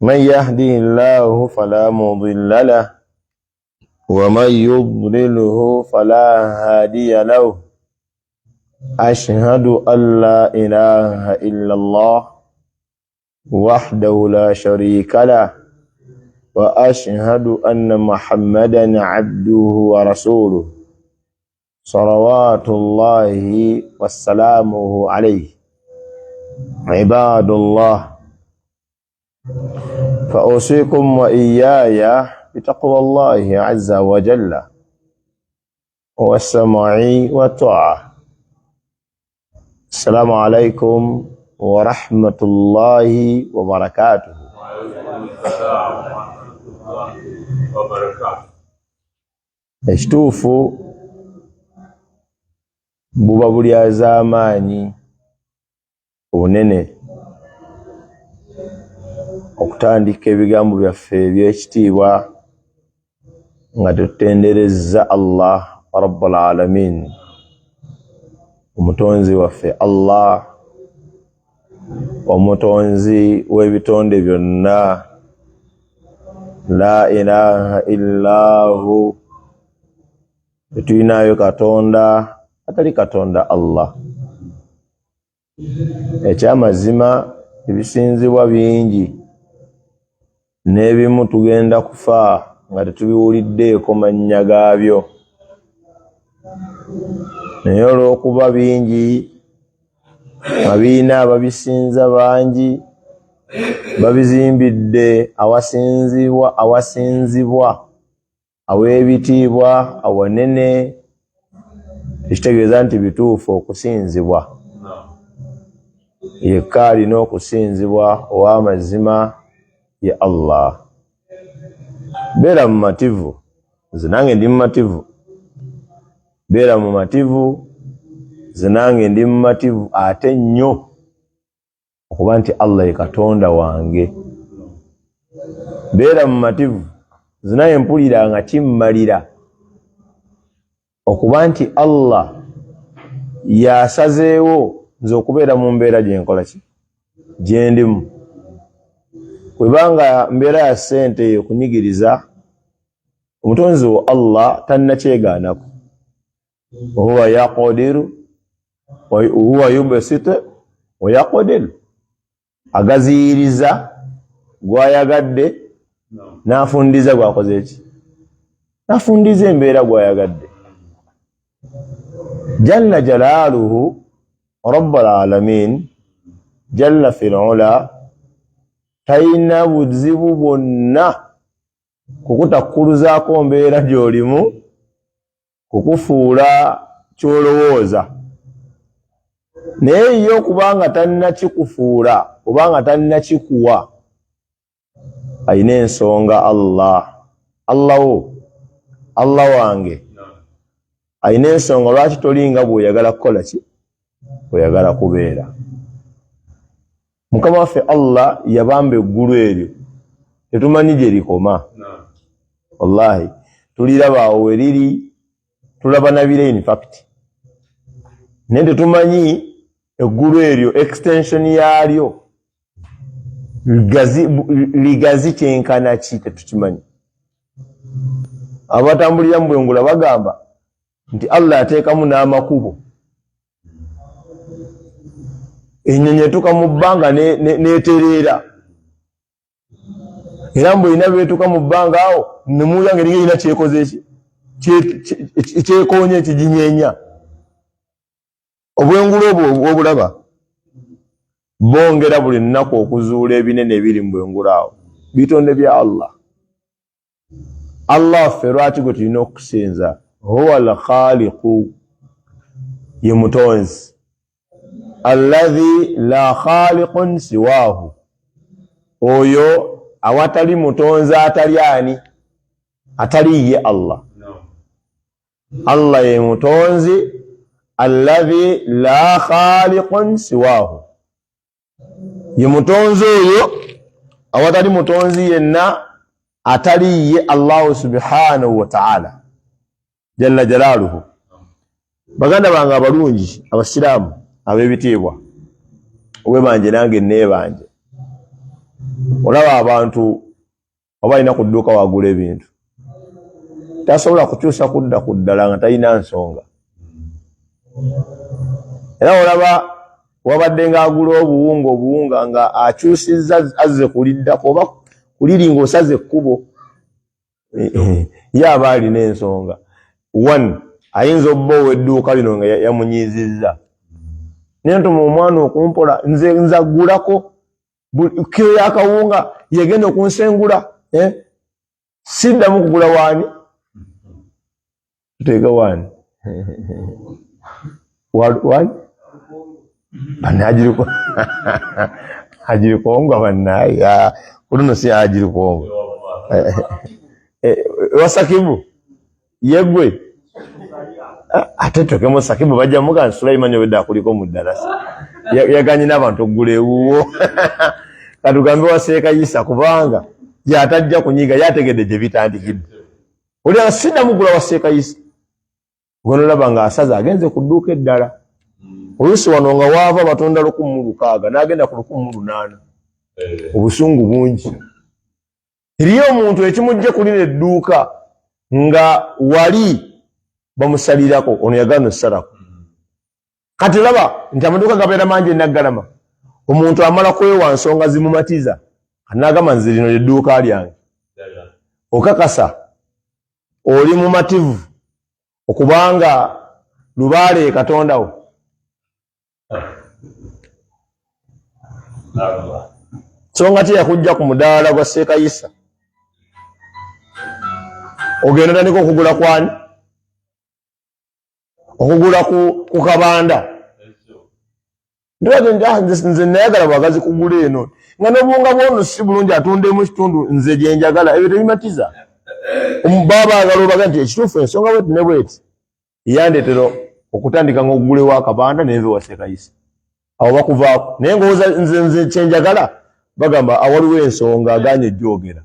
من يهده الله فلا مضل له ومن يضلله فلا هادي له. أشهد أن لا إله إلا الله وحده لا شريك له، وأشهد أن محمدا عبده ورسوله صلوات الله وسلامه عليه. عباد الله، فأوصيكم وإياي بتقوى الله عز وجل والسمع والطاعة. السلام عليكم ورحمة الله وبركاته. Ekituufu buba bulyazaamaanyi obunene okutandika ebigambo byaffe eby'ekitiibwa nga tetutenderezza Allah rabbul alamin, omutonzi waffe Allah, omutonzi w'ebitonde byonna. La ilaha illahu, tetulinayo katonda atali katonda Allah. Ekyamazima ebisinzibwa bingi, n'ebimu tugenda kufa nga tetubiwuliddeeko mannya gaabyo, naye olw'okuba bingi nga birina ababisinza bangi, babizimbidde awasinzibwa aw'ebitiibwa awanene, ekitegeeza nti bituufu okusinzibwa. Yekka alina okusinzibwa ow'amazima ye Allah. Beera mumativu, nze nange ndi mumativu. Beera mumativu, nze nange ndi mumativu ate nnyo okuba nti Allah ye Katonda wange. Beera mumativu, nze naye mpulira nga kimmalira okuba nti Allah yasazeewo nze okubeera mu mbeera gyenkola ki gyendimu. Webanga mbeera ya ssente okunyigiriza omutonzi wo Allah tannakyegaanako, huwa yaqdiru huwa yubsitu wa yaqdiru, agaziyiriza gwayagadde n'afundiza gwakoze ki, n'afundiza embeera gwayagadde. Jalla jalaaluhu rabbul alamin jalla fil ula, talina buzibu bwonna kukutakkuluzaako mbeera gy'olimu, kukufuula ky'olowooza. Naye ye okubanga tannakikufuula obanga tannakikuwa, alina ensonga. Allah, Allah wo, Allah wange, alina ensonga lwaki tolinga bw'oyagala kukola ki, oyagala kubeera. Mukama waffe Allah yabamba eggulu eryo, tetumanyi gye likoma. Wallahi tuliraba awo we riri, tulaba na bire in fact, naye tetumanyi eggulu eryo extension yaalyo ligazi kyenkana ki, tetukimanyi. Abatambulira mu bwengula bagamba nti Allah yateekamu n'amakubo, ennyonyi etuuka mu bbanga n'etereera, era mbu erina beetuuka mu bbanga awo nemuwulira nga eringa erina kyekoze ki kyekoonye ekiginyeenya. Obwengula obwo obulaba bongera buli lunaku okuzuula ebinene ebiri mu bwengula awo, bitonde bya Allah. Allah waffe lwaki gwe tulina okusinza? Huwa alkhaliqu, ye mutonzi, alladhi la khaliqun siwahu, oyo awatali mutonzi atali ani, atali ye Allah. Allah ye mutonzi alladhi la khaliqun siwahu, ye mutonzi oyo awatali mutonzi yenna atali ye Allahu subhanahu wa ta'ala jalla jalaaluhu. Baganda bange abalungi abasiraamu ab'ebitiibwa, webanje nange neebanje, Olaba abantu oba alina ku dduuka wagula ebintu, tasobola kukyusa kudda ku ddala nga talina nsonga. Era olaba wabadde ng'agula obuwunga, obuwunga nga akyusizza azze kuliddako oba kuliri ng'osaze ekkubo, ye aba alina ensonga. One, ayinza obba ow'edduuka lino nga yamunyiizizza, naye ntuma omwana okumpola, nze nzagulako kiro y'akawunga yegenda okunsengula, eh? Siddamu kugula waani, tuteeka waani waani banagiriko agirikongwa bannaye kuluno si agirikongwa ewasakibu yegwe ate tokemu sakibu bajja muga Sulaiman obedda akuliko mu ddalasa yaganye n'abantu okugula ewuwo. Katugambe waseeka Isa, kubanga yatajja kunyiga, yategedde gye bitandikidde. Oli siddamu kugula waseeka Isa, gonolaba nga asaze agenze ku dduuka eddala. Oluusi wano nga waava batunda 1600 n'agenda ku 1800. Obusungu bungi. Eriyo omuntu ekimujje kulina edduuka nga wali bamusalirako, ono yagaana osalako. Kati olaba nti amaduuka gabeera mangi enaggalama, omuntu amala kwewa nsonga zimumatiza, anagamba nze lino lyedduuka lyange. Okakasa oli mumativu okubanga lubaale katondawo? Nsonga ki yakujja ku mudaala gwa Seekayisa ogenda otandika okugula kwani, okugula ku kabanda? Nze nayagala bwagazi kugula eno nga n'obuwunga bwono si bulungi, atundemu ekitundu nze gyenjagala. Ebyo tebimatiza. Baba baagala obaga nti ekituufu ensonga bweti ne bweti yandetera okutandika nga okugula ewa kabanda nenve wa Seekayisa, awo bakuvaako. Naye ngowooza nze nze kyenjagala, bagamba awaliwo ensonga aganye ejjogera.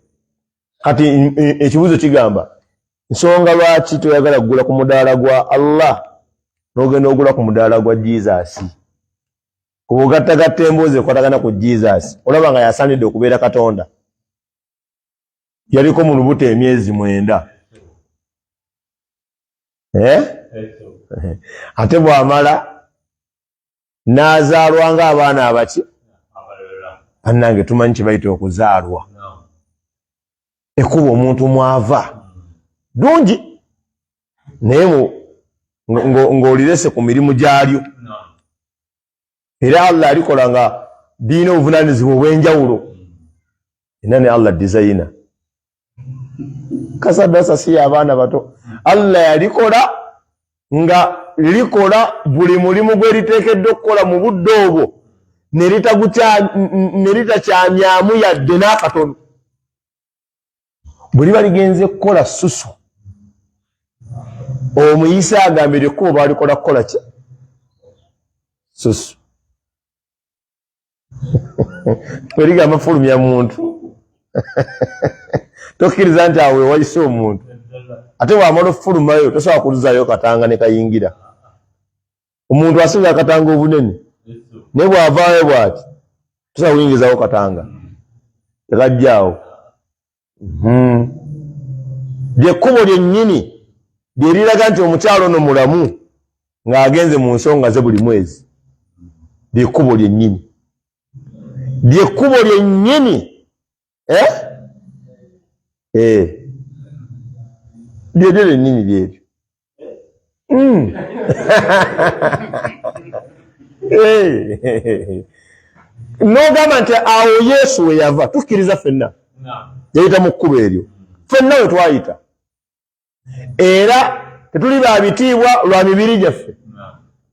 Kati ekibuuzo kigamba, nsonga lwaki toyagala kugula ku mudaala gwa Allah n'ogenda ogula ku mudaala gwa Jesus? Kuba ogattagatta emboozi ekwatagana ku Jesus, olaba nga yasaanidde okubeera katonda. Yaliko mu lubuto emyezi 9, eh? Ate bw'amala n'azaalwa ng'abaana abaki bannange, tumanyi kye bayita okuzaalwa, ekkubo omuntu mwava ddungi, naye ng'olirese ku mirimu gyalyo. Era Allah alikola nga birina obuvunaanyizibwa obw'enjawulo. Era ne Allah designer kasadasa si abaana bato. Allah yalikola nga likola buli mulimu gwe liteekeddwa okukola mu budde obwo, ne litakyamyamu yadde n'akatono. Bwe liba ligenze kukola susu, omuyise agambire ekkubo baalikola kukola ki? Susu. Bwe ligamba fulumya muntu, tokkiriza nti awo wewayise omuntu. Ate bwamala okufulumayo tosobola kuzaayo katanga ne kayingira. Omuntu asinga akatanga obunene, naye bw'avaayo bw'ati tosobola kuyingizawo katanga, tekajjaawo. Lyekkubo lyennyini lyeriraga nti omukyalo ono mulamu ng'agenze mu nsonga ze buli mwezi. Lyekkubo lyennyini, lyekkubo lyennyini, eh? Eh. Lyeryo lyennyini lyeryo. Eh. N'ogamba nti awo Yesu we yava, tukkiriza ffenna yayita mu kkubo eryo ffenna we twayita. Era tetuli ba bitiibwa lwa mibiri gyaffe,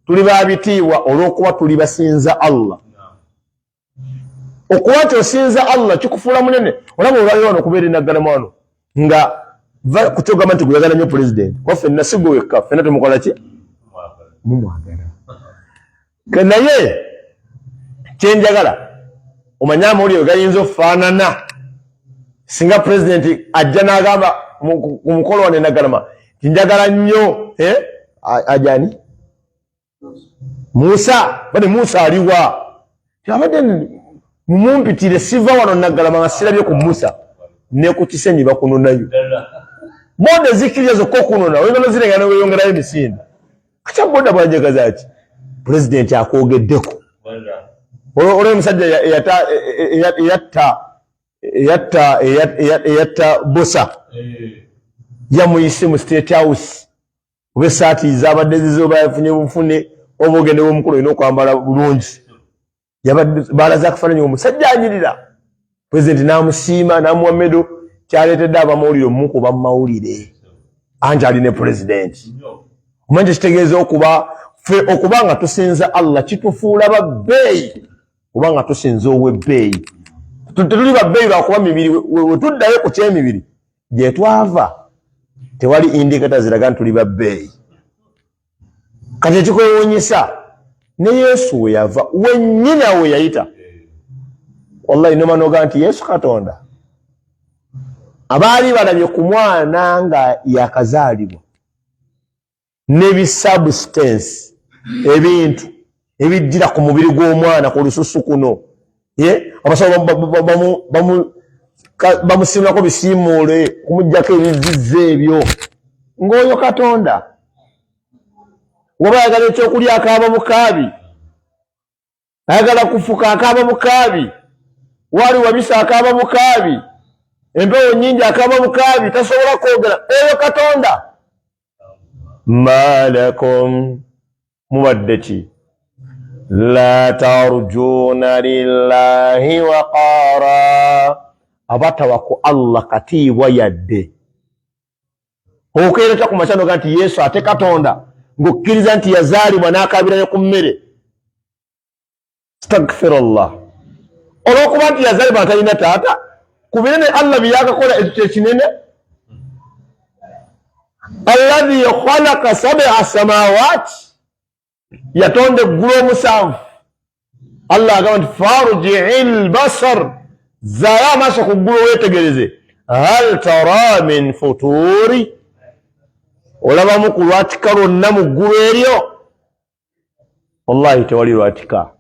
tuli ba bitiibwa olw'okuba tuli basinza Allah. Okuba nti osinza Allah kikufuula munene. Olaba olwaliro wano okubeera enaggalama wano nga kukyogamba nti gweyagala nnyo pulezidenti kuba ffenna, si gwe wekka, ffenna tumukola ki? Mumwagala. Naye kyenjagala omanye, amawulire gayinza okufaanana singa pulezidenti ajja n'agamba ku mukolo wano enaggalama nti njagala nnyo, eh? Ajani Musa, bane Musa aliwa? Abadde Mumumpitire, siva wano Naggalama nga sirabye ku Musa. Ne ku Kisenyi bakunonayo, boda ezikkiriza zokka okunona, oyinza nozirenga neweyongerayo emisinde. Katya boda bwanjagaza ki? Pulezidenti akwogeddeko. Olwo omusajja eyatta Bosa yamuyise mu State House, oba esaati zabadde zize, oba yafunye bufune, oba ogende womukulu olina okwambala bulungi. Balaze akafaananyi, omusajja anyirira, pulezidenti n'amusiima n'amuwa medal. Kyaleetedde abamawulire omukuba mu mawulire anti ali ne pulezidenti. Omanyi kyekitegeeza okuba ffe okuba nga tusinza Allah? Kitufuula babbeeyi kuba nga tusinza ow'ebbeeyi. Tetuli babbeeyi lwakuba mibiri. Wetuddayo ku kyemibiri gyetwava, tewali indicator ziraga nti tuli babbeeyi. Kati ekikwewuunyisa, ne Yesu we yava wennyini awo we yayita, wallahi nomanoga nti Yesu Katonda. Abaali balabye ku mwana nga yakazaalibwa n'ebisubstance, ebintu ebijjira ku mubiri gw'omwana ku lususu kuno, ye abasawo bamusimulako bisiimuule kumugjako ebizizza ebyo, ng'oyo Katonda. Waba ayagala ekyokulya akaaba bukaabi, ayagala kufuka akaaba bukaabi, waali wabisa akaaba bukaabi, empewo nyingi akaaba bukaabi, tasobola kwogera. Oyo Katonda? Malakum, mubadde ki? La tarjuna lillahi waqara, abatawa ku Allah katiibwa yadde. Okeereta ku makya noga nti Yesu ate Katonda, ng'okkiriza nti yazaalibwa n'akaabira ne ku mmere. Stagfirullah, olw'okuba nti yazaalibwa nga talina taata, ku binene Allah byeyakakola ekyo kyekinene. Alladhi khalaqa sab'a samawati, yatonda eggulu omusanvu. Allah agamba nti farjii lbasar, zaayo amaaso ku ggulu weetegereze, hal tara min futuri, olabamu ku lwatika lwonna mu ggulu eryo? Wallahi tewali lwatika.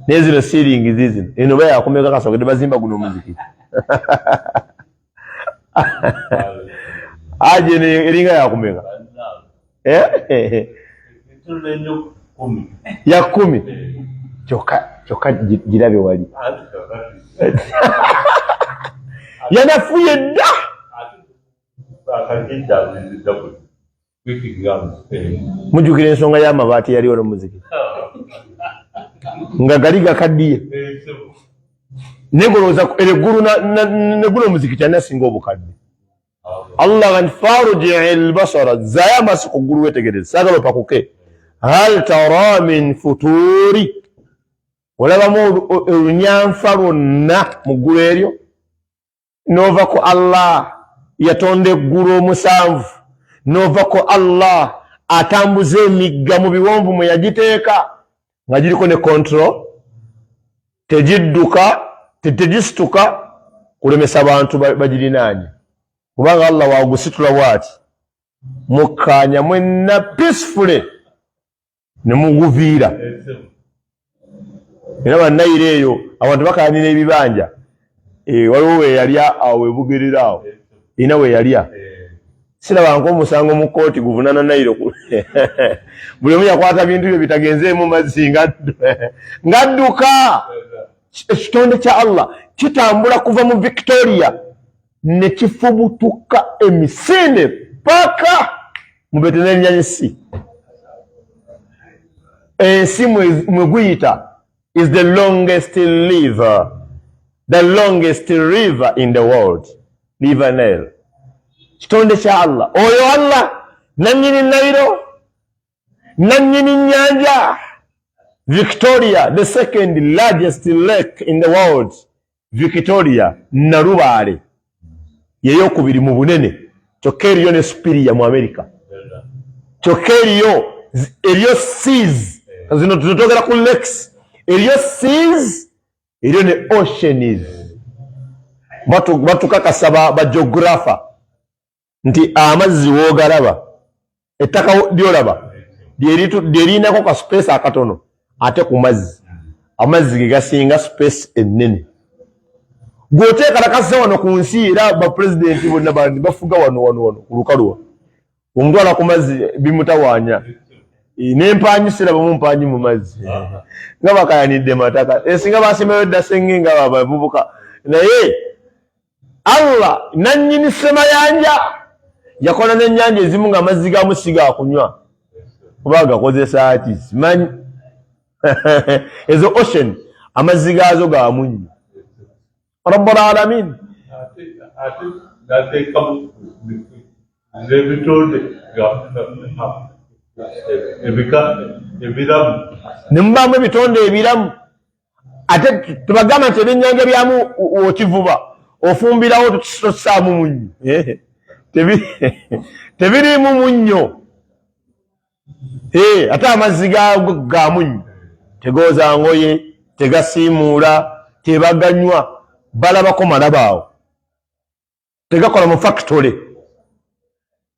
Naye zino siiringi zizino, eno ba yakumeka kasogedde bazimba guno omuzikiti aje eringa yakumeka. Eh? Ya 10 kyokka kyokka girabe wali yanafuye dda. Mujjukira ensonga y'amabaati yaliwo nomuzikiti nga gali gakaddiye, naye golowooza eggulu neguno omuzikiti ani asinga obukadde? Allah nti farjii lbasara, zaayo amaaso ku ggulu wetegereze, saagala opakuke, hal tara min futuri, olabamu olunyanfa lwonna mu ggulu eryo? Nova ku Allah yatonda eggulu omusanvu, nova ku Allah atambuza emigga mu biwonvu mwe yagiteeka nga giriko ne control, tegidduka, tegisituka kulemesa bantu bagirinaanye, kubanga Allah wagusitula bwati, mukkaanya mwenna peacefully ne muguviira. Era bannayiro eyo abantu bakayanira ebibanja. Waliwo weyalya awo webugerera awo erina weyalya, sirabanga omusango mu kooti guvunana Nayiro. Buli omu yakwata bintu bye bitagenzeemu mazzi ngadduka. Ekitonde kya Allah kitambula kuva mu Victoria ne kifubutuka emisinde paka mu Mediterranean Sea. Ensi mwe guyita is the longest river, the longest river in the world, River Nile. Kitonde kya Allah oyo, Allah nanyini Nairo, nanyini nyanja Victoria, the second largest lake in the world. Victoria Nalubaale yeyokubiri mu bunene, kyokka eriyo ne Superior mu America, kyokka eriyo seas. Zino tutogera ku lakes, eriyo seas, eriyo ne oceans. Batukakasa ba geographer nti amazzi woogalaba, ettaka lyolaba lyerinako ka space akatono ate ku mazzi. Amazzi ge gasinga space ennene. Gwoteekalakasa wano ku nsi, era bapulezidenti bonna bandi bafuga wano wano wano ku lukaluwa, omutwala ku mazzi bimutawaanya. N'empanyi sirabamu mpanyi mu mazzi nga bakayanidde mataka, esinga basembayo dda senge nga bavubuka. Naye Allah nannyini ssemayanja yakola n'ennyanja ezimu ng'amazzi gaamu si gakunywa, oba agakozesa ki simanyi. Ezo ocean amazzi gaazo ga munnyo. Rabbul alamin. Ate nateekamu n'ebitonde ebika ebiramu. Ne mubaamu ebitonde ebiramu. Ate tebagamba nti ebyennyanja byamu okivuba ofumbirawo tosaamu munnyo, tebiriimu munnyo. Ate amazzi ga munnyo tegooza ngoye, tegasiimuula, tebaganywa, balabako malaba awo, tegakola mu factory,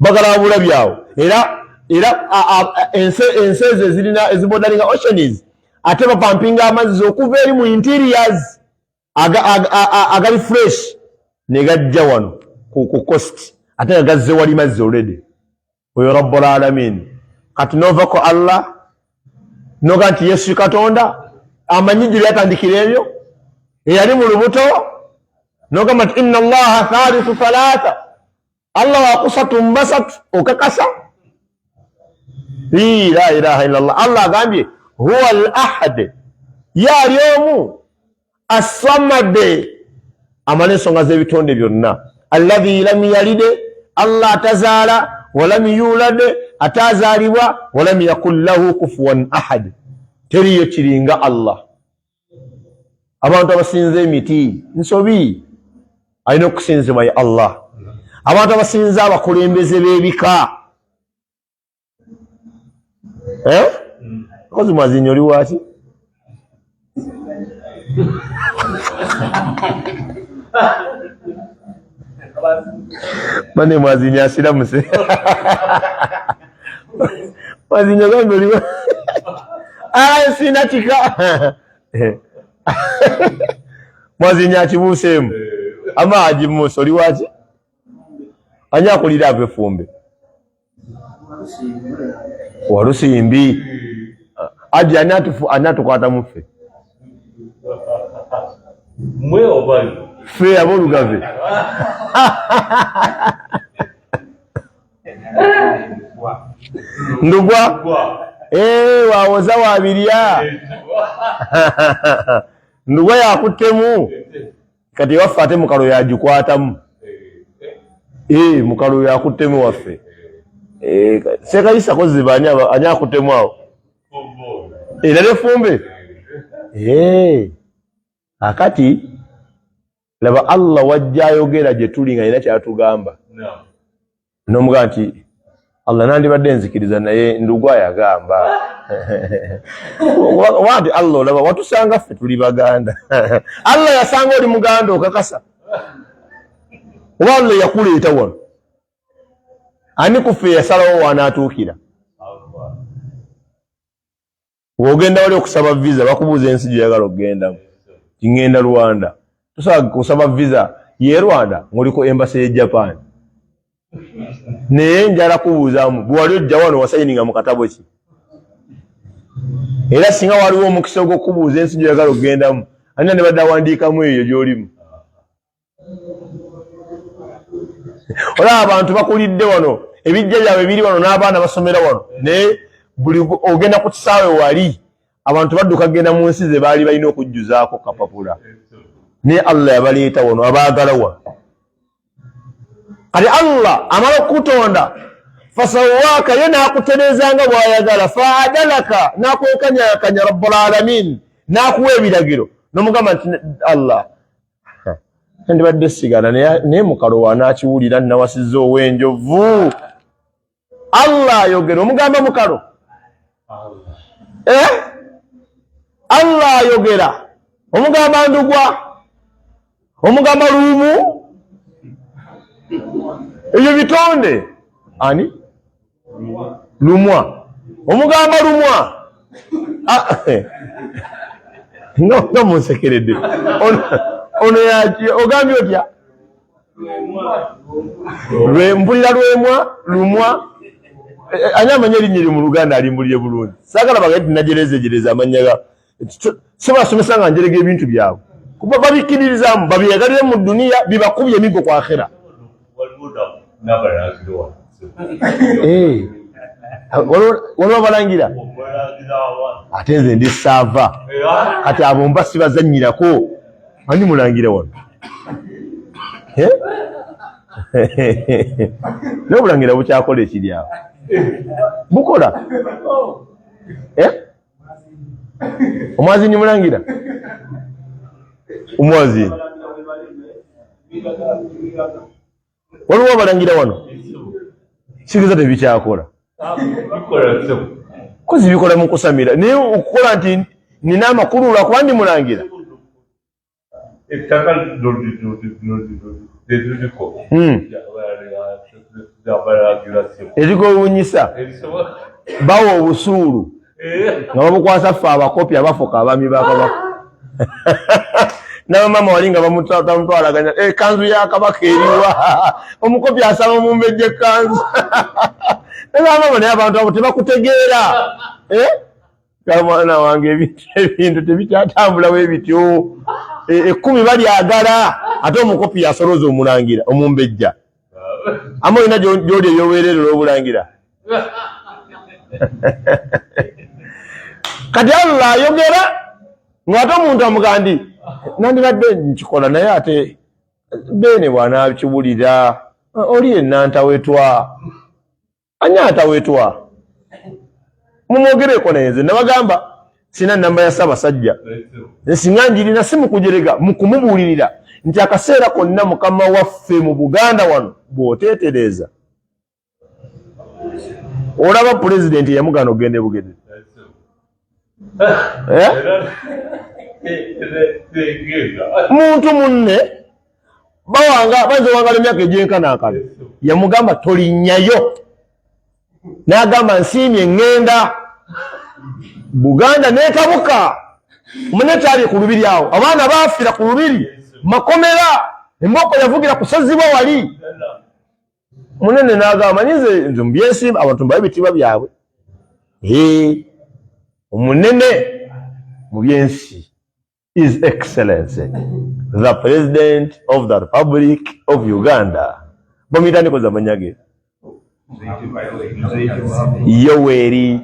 bagalaba bulabi awo. Era ensi ezo ezirina ezibodalinga oceans, ate bapampinga amazzi okuva eri mu interiors agali fresh ne gajja wano ku coast, ate nga gazze wali mazzi already. Oyo rabbul alamin. Kati novako Allah noga nti Yesu Katonda amanyi gye byatandikira ebyo eyali mu lubuto, nogamba nti inna Allaha thalithu thalatha, Allah wakusatu mbasatu, okakasa la ilaha illa Allah. Allah agambye huwa al ahad, ye ali omu, assamade, amala ensonga z'ebitonde byonna, alladhi lam yalide, Allah atazaala, walam yulade, atazaalibwa, walam yakun lahu kufuwan ahad, teriyo kiringa Allah. Abantu abasinza emiti nsobi, alina okusinzibwa ye Allah. Abantu abasinza abakulembeze b'ebika, eh? Kozi mwazinyo oli waki? Bane mwazinyo asiramuse. Mwazinyo gambe oli ah, sina kika. Mwazinyo akibuuseemu ama agimuuse oli waki? Ani akulira ava effumbe? Walusimbi aji ani atukwata muffe? Mwe oba ffe abolugave? Ndugwa wawoza wabirya ndugwa yakuttemu kati ewaffe, ate mukalo yagikwatamu, mukalo yakuttemu waffe. Sekayisa koziba ani akuttemu awo era nefumbe. Akati laba Allah wajja ayogera gye tuli nga alina kyatugamba, nomugamba nti Allah nandibadde nzikiriza, naye ndugwa yagamba oba nti Allah olaba watusanga ffe tuli baganda. Allah yasanga oli muganda, okakasa oba Allah yakuleeta wano? Ani kuffe yasalawo wanaatuukira? Bw'ogenda wali okusaba visa, bakubuuza ensi gyoyagala okugendamu. Ŋŋenda Rwanda, tosobola kusaba visa ye Rwanda ng'oliko embassy ye Japan. Naye njala kubuuzaamu, bwe wali ojja wano wasayininga mu katabo ki? Era singa waliwo omukisa ogw'okubuuza ensi gyoyagala okugendamu, ani ne badde awandiikamu eyo gy'olimu? Olaba abantu bakulidde wano, ebijja byabwe biri wano, n'abaana basomera wano, naye buli ogenda ku kisaawe wali abantu badduka kugenda mu nsi ze baali balina okujjuzaako kapapula. Naye Allah yabaleeta wano, abaagala wano. Kati Allah amala okukutonda, fasawaaka, ye n'akutereeza nga bw'ayagala, faadalaka, n'akwenkanyakanya, rabbul alamin, n'akuwa ebiragiro, n'omugamba nti Allah ndibadde sigala, naye mukalo wanaakiwulira nawasizza ow'enjovu. Allah ayogera, omugamba mukalo? Eh? Allah ayogera, omugamba ndugwa, omugamba luumu, ebyo bitonde. Ani lumwa? Omugamba lumwa. Ah. Nga munsekeredde. Ono yaki ogambye otya? Mpulira lwemwa lumwa. Ani amanyi erinnya eryo mu Luganda alimbulire bulungi? Saagala bagaye nti najerezejereza amannya ga sibasomesa nga njerega ebintu byabwe, kuba babikkiririzaamu babyeyagalire mu duniya, bibakubye emiggo ku akhira. Waliwo abalangira ate nze ndi saava, kati abo mba sibazannyirako. Ani mulangira wano? Naye obulangira bukyakola ekiri awo, bukola. Omwazini mulangira, omwazini waliwo abalangira wano, sigeza tebikyakola kozi bikola mu kusamira, naye okukola nti nina amakulu lwakuba ndi mulangira. Ettaka liriko erigowunyisa, bawa obusuulu nga babukwasa ffe abakopi abafuka abaami ba kabaka n'abamaama wali nga bamutwalaganya ekanzu ya kabaka eriwa, omukopi asaba omumbejja ekanzu. Naye naye abantu abo tebakutegeera. Mwana wange, ebintu tebikyatambulawo ebityo. Ekkumi balyagala, ate omukopi yasoloza omulangira omumbejja. Ama olina gyoli ebyowerere olw'obulangira. Kati Allah ayogera ng'ate omuntu amugamba nti nandibadde nkikola, naye ate beene bw'anaakiwulira oli yenna ntawetwa. Ani atawetwa? Mumwogereko. Naye nze nabagamba sina namba ya Ssaabasajja, singa njirina si mukujerega, mukumubuulirira nti akaseera konna mukama waffe mu Buganda wano bw'oteetereeza olaba pulezidenti yamugana okugenda ebugerere. Muntu munne bawanga bayinza owangala emyaka egyenkanankana, yamugamba tolinnyayo, n'agamba nsiimye ŋŋenda. Buganda netabuka, mune kyali ku lubiri awo, abaana baafira ku lubiri makomera, emboko yavugira kusazibwa wali. Munene n'agamba nyize nze mubyensimba abantu mbawe ebitiibwa byabwe. Omunene mu byensi, His Excellency the President of the Republic of Uganda, bamuyita nikoza amanya ge, Yoweri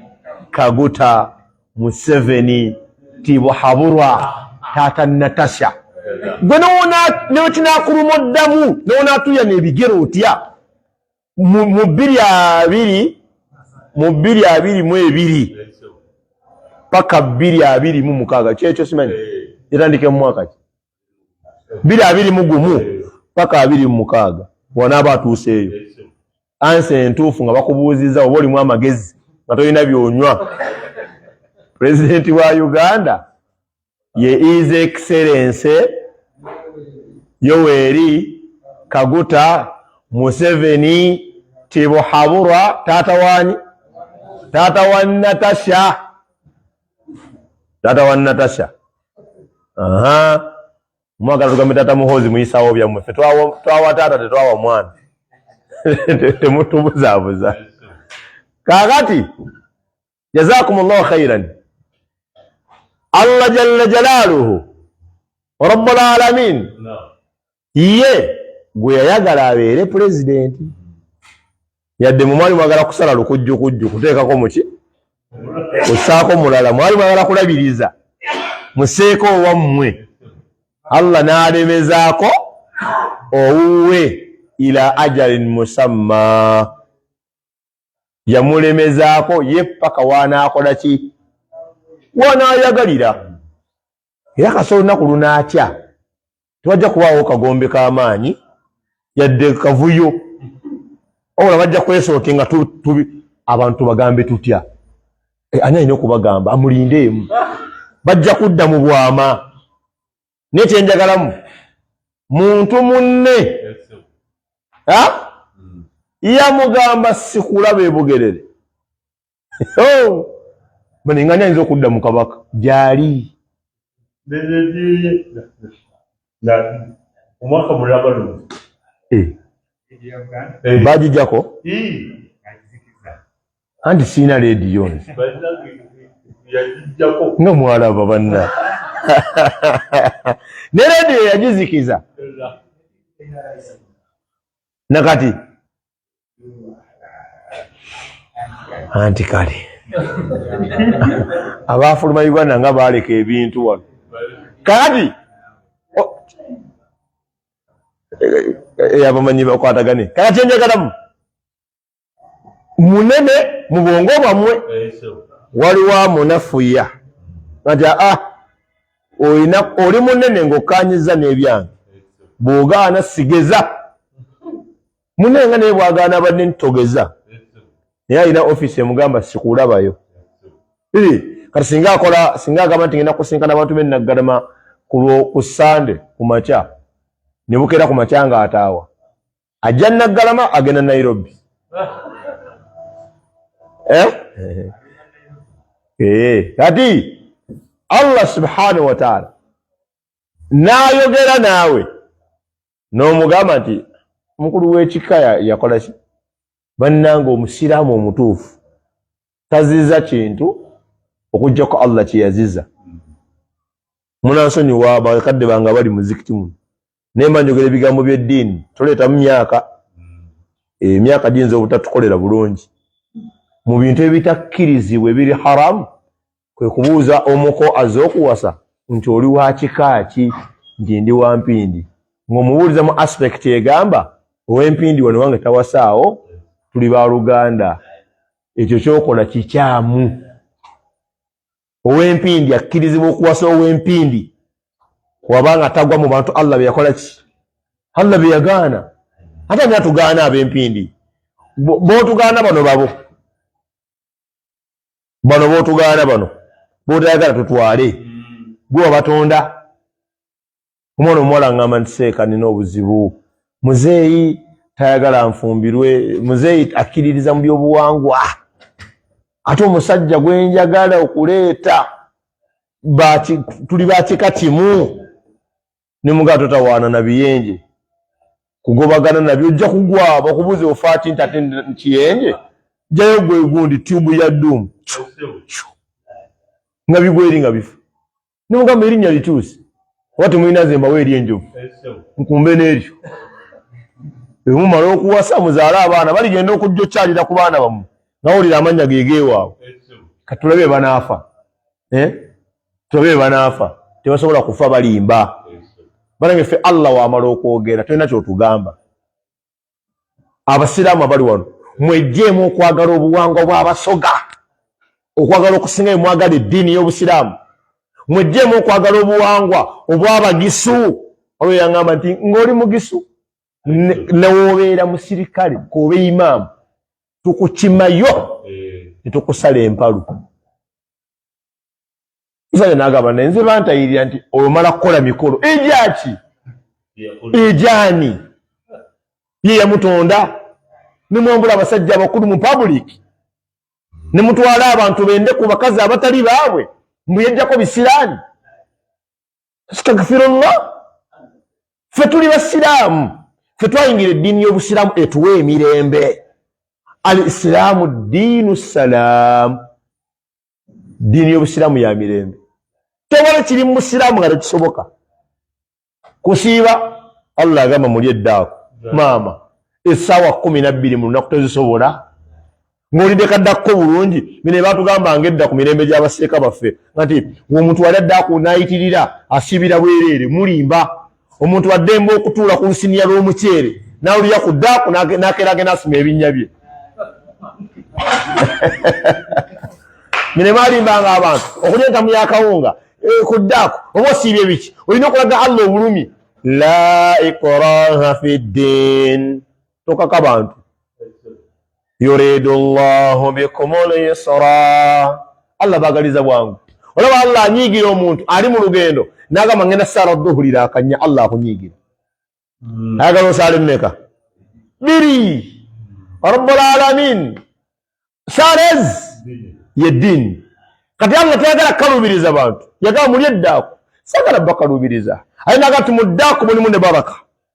Kaguta Museveni Tibuhaburwa, taata Natasha. Gwe newekinakuluma oddamu newonatuya ebigere otya mu 2022 paka 2026, kyekyo simanyi yatandika mu mwaka ki, 2021 paka 26, wanaaba atuuseeyo. Ansa entuufu nga bakubuuziza oba olimu amagezi nga tolina byonywa, pulezidenti wa Uganda ye His Excellency Yoweri Kaguta Museveni Tibuhaburwa, taata wani? Taata wa Natasha, taata wa Natasha. Aha, mwagala tugambe taata Muhoozi, muyisawo byammwe. Ffe twawa taata, tetwawa mwana, temutubuzaabuza. Kaakati jazakum llahu khairan. Allah jalla jalaaluhu rabbul alamin ye gwe yayagala abeere pulezidenti, yadde mu mwali mwagala kusala lukujjukujju kuteekako muki kusaako mulala, mwali mwagala kulabiriza museeko owammwe, Allah n'alemezaako owuwe ila ajalin musamma, yamulemezaako ye paka wanaakola ki wanaayagalira. Era kasa olunaku lunaakya tewajja kubaawo kagombe k'amaanyi yadde kavuyo, wabula bajja kwesoote nga abantu bagambe tutya, ani alina okubagamba amulindeemu, bajja kudda mu bwama. Naye kyenjagalamu muntu munne yamugamba sikulaba ebugerere manengani ayinza okudda mu kabaka gyali. Omwaka mulaba lumu. Eh. Eh. Bagijjako anti siina leediyo nze nga mwalaba banna ne leediyo yagizikiza nakati anti kale abaafuluma Uganda nga baaleka ebintu wano kakati eh, abamanyi bakwatagane. Kakati enjagalamu munene mu bwongo bwammwe waliwo amunafuya nti aa olina oli munene ng'okkaanyizza n'ebyange bw'ogaana sigeza munene nga naye bwagaana abadde nti togeza naye alina ofiisi emugamba sikulabayo. Kati singa akola singa agamba nti ngenda kusinkana abantu b'e Naggalama ku Sande ku makya ne bukeera ku makya ng'ataawa ajja Naggalama agenda Nairobi. Eh? Eh, kati Allah subhanahu wa ta'ala n'ayogera naawe n'omugamba nti omukulu w'ekika yakola ki? Bannange, omusiraamu omutuufu taziza kintu okuggyako Allah kye yaziza. Munansonyiwa bakadde bange abali muzikiti muno, naye mba njogera ebigambo by'eddiini, toleetamu myaka. Emyaka giyinza obutatukolera bulungi. Mu bintu ebitakkirizibwa ebiri haramu kwe kubuuza omuko azze okuwasa nti oli wa kika ki, nti ndi wa Mpindi, ng'omubuuliza mu aspect egamba ow'Empindi wano wange tawasaawo, tuli ba luganda. Ekyo kyokola kikyamu. Ow'Empindi akkirizibwa okuwasa ow'Empindi wabanga tagwa mu bantu Allah be yakola ki, Allah be yagaana. Ate ani atugaana ab'Empindi? Bootugaana bano babo bano bootugaana bano bootayagala tutwale gwe wabatonda. Omwana omuwala ngamba nti seeka nina obuzibu, muzeeyi tayagala nfumbirwe, muzeeyi akkiririza mu byobuwangwa, ate omusajja gwenjagala okuleeta tuli bakika kimu. Nemugaa totawaana na biyenje kugobagana nabyo, ojja kugwa bakubuze ofaaki nti ate kiyenje jayo gwe gundi tube ya Doom nga bigweri nga bifa. Nemugamba erinnya likyuse oba temulina, nze mbawo eryenjovu nkumbe n'eryo. Bwemumala okuwasa muzaale abaana, baligenda okujja okyalira ku baana bammwe ngawulira amannya gegeewaabwe. Katulabe banaafa, eh? Tulabe banaafa. Tebasobola kufa, balimba. Banange ffe Allah wamala okwogera tolina kyotugamba. Abasiraamu abali wano mwejjeemu okwagala obuwangwa bw'Abasoga, okwagala okusinga bwe mwagala eddiini y'Obusiraamu. Mwejjeemu okwagala obuwangwa obw'Abagisu. Olwo yaŋŋamba nti ng'oli Mugisu newoobeera musirikale k'obe imaamu, tukukimayo netukusala empalu. Musajja n'agamba naye nze bantayirira nti olumala kukola mikolo egyaki egyani ye yamutonda nemwambula abasajja abakulu mu public ne mutwala abantu bende ku bakazi abatali baabwe mbu yejjako bisiraani. Astagfirullah, ffe tuli basiraamu, ffe twayingira eddiini y'Obusiraamu etuwa emirembe. Al islaamu diinu salaamu, ddiini y'Obusiraamu ya mirembe. Tewali kiri mu musiraamu nga tekisoboka. Kusiiba, Allah agamba muli eddaako maama essaawa 12 mu lunaku tozisobola ng'olidde kaddakko bulungi. Bino batugambanga edda ku mirembe gy'abaseeka baffe nga nti omuntu wali addaku n'ayitirira asiibira bwereere. Mulimba. Omuntu addembe okutuula ku lusiniya lw'omuceere n'alulya ku ddaaku n'akeera agenda asima ebinnya bye. Bino balimbanga abantu okulya entamu y'akawunga ku ddaaku oba osiibye biki, olina okulaga Allah obulumi. La ikraha fi ddin, tokaka bantu. Yuridu llahu bikum lyusra, Allah bagaliza bwangu. Olaba Allah anyiigira omuntu ali mu lugendo n'agamba ngenda saala duhurira akanya. Allah akunyiigira ayagala osaala emmeka? Biri. Rabbul alamin saala ezi yeddiini. Kati Allah tayagala kukalubiriza bantu, yagamba muli eddaako. Sagala bakalubiriza. Aye naga ti muddaku mulimu ne baraka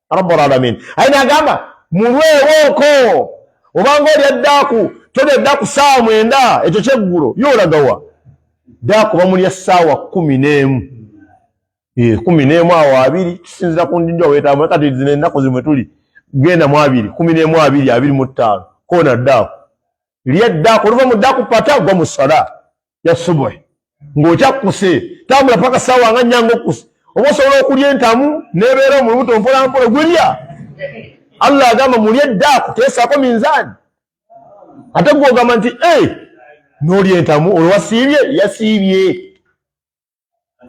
rabbul alamin. Aye nagamba mulwewooko obanga olya ddaaku tolya ddaaku saawa 9 ekyo kyeggulo yoolagawa ddaaku bamulya saawa 11 11 awo 20 kisinzira ku ndinjwa wetambula. Kati zino ennaku zimwe tuli genda mu 2 11 2 25 koona ddaaku lya ddaaku oluva mu ddaaku pata gwa mu sala ya subuhi ng'okyakkuse tambula paka saawa nga nnya ng'okkuse oba osobola okulya entamu n'ebeera mu lubuto mpolampola gulya. Allah agamba mulye ddaaku teesaako minzaani ate gwe ogamba nti n'olya entamu olwo wasiibye yasiibye.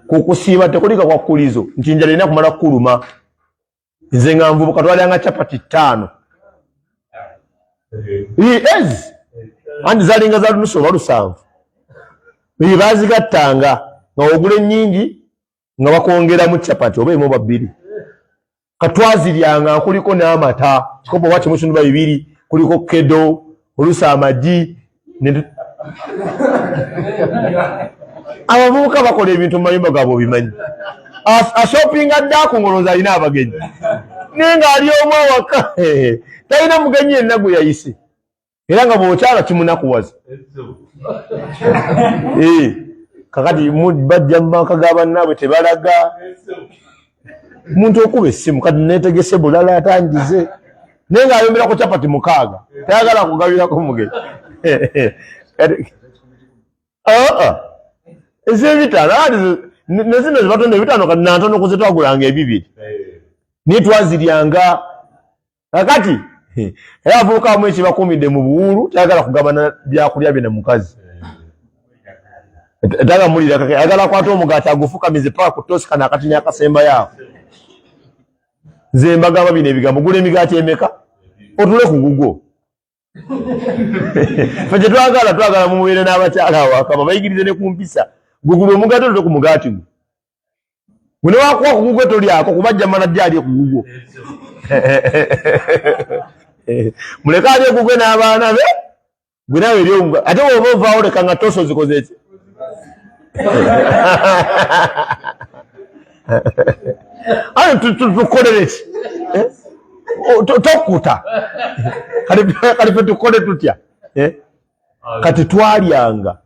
Kukusiiba tekulika kwa kkulizo nti njala erina kumala kukuluma. Nze nga nvubuka twalyanga chapati 5 anti zalinga za lunusu oba 7 bazigattanga nga ogula ennyingi nga bakwongeramu chapati oba emu oba 2. Katwaziryanga kuliko n'amata kikopo oba kimu kinuba 2 kuliko kedo oluusi amagi. Abavubuka bakola ebintu mu mayumba gaabwe obimanyi. Ashopinga ddaku ng'olowooza alina abagenyi naye ng'ali omu awaka talina mugenyi yenna gwe yayise era nga bw'okyala kimunakuwaza. Kakati bajja mu maka ga bannaabwe tebalaga muntu okuba essimu kati neetegese bulala atangize naye ng'ayombera ku chapati 6 tayagala kugabirako mugenyi. Ez'ebitaano ne zino zebatonda ebitaano kati nantono ku ze twagulanga ebibiri naye twaziryanga. Kakati era abavubuka abamu ekibakuumidde mu buwuulu tayagala kugabana byakulya bye na mukazi tagamulira kake ayagala akwate omugaati agufukamize paka ku toosi kano akatini akasembayo awo. Nze mbagamba bino ebigambo gula emigaati emeka otule ku gugwo. Ffe kye twagala twagala mumubeere n'abakyala awaka babayigirize ne ku mpisa. Gwe gula omugaati otule ku mugaati gwo gwe newakuwa ku gugwo tolyako kuba ajja mala ddi alye ku gugwo. Muleke alye gugwe n'abaana be gwe nawe eri omugaati ate bw'oba ovaawo leka nga toosi ozikoze ki. Aye tukolere ki tokkuta kati fe tukole tutya. Kati twalyanga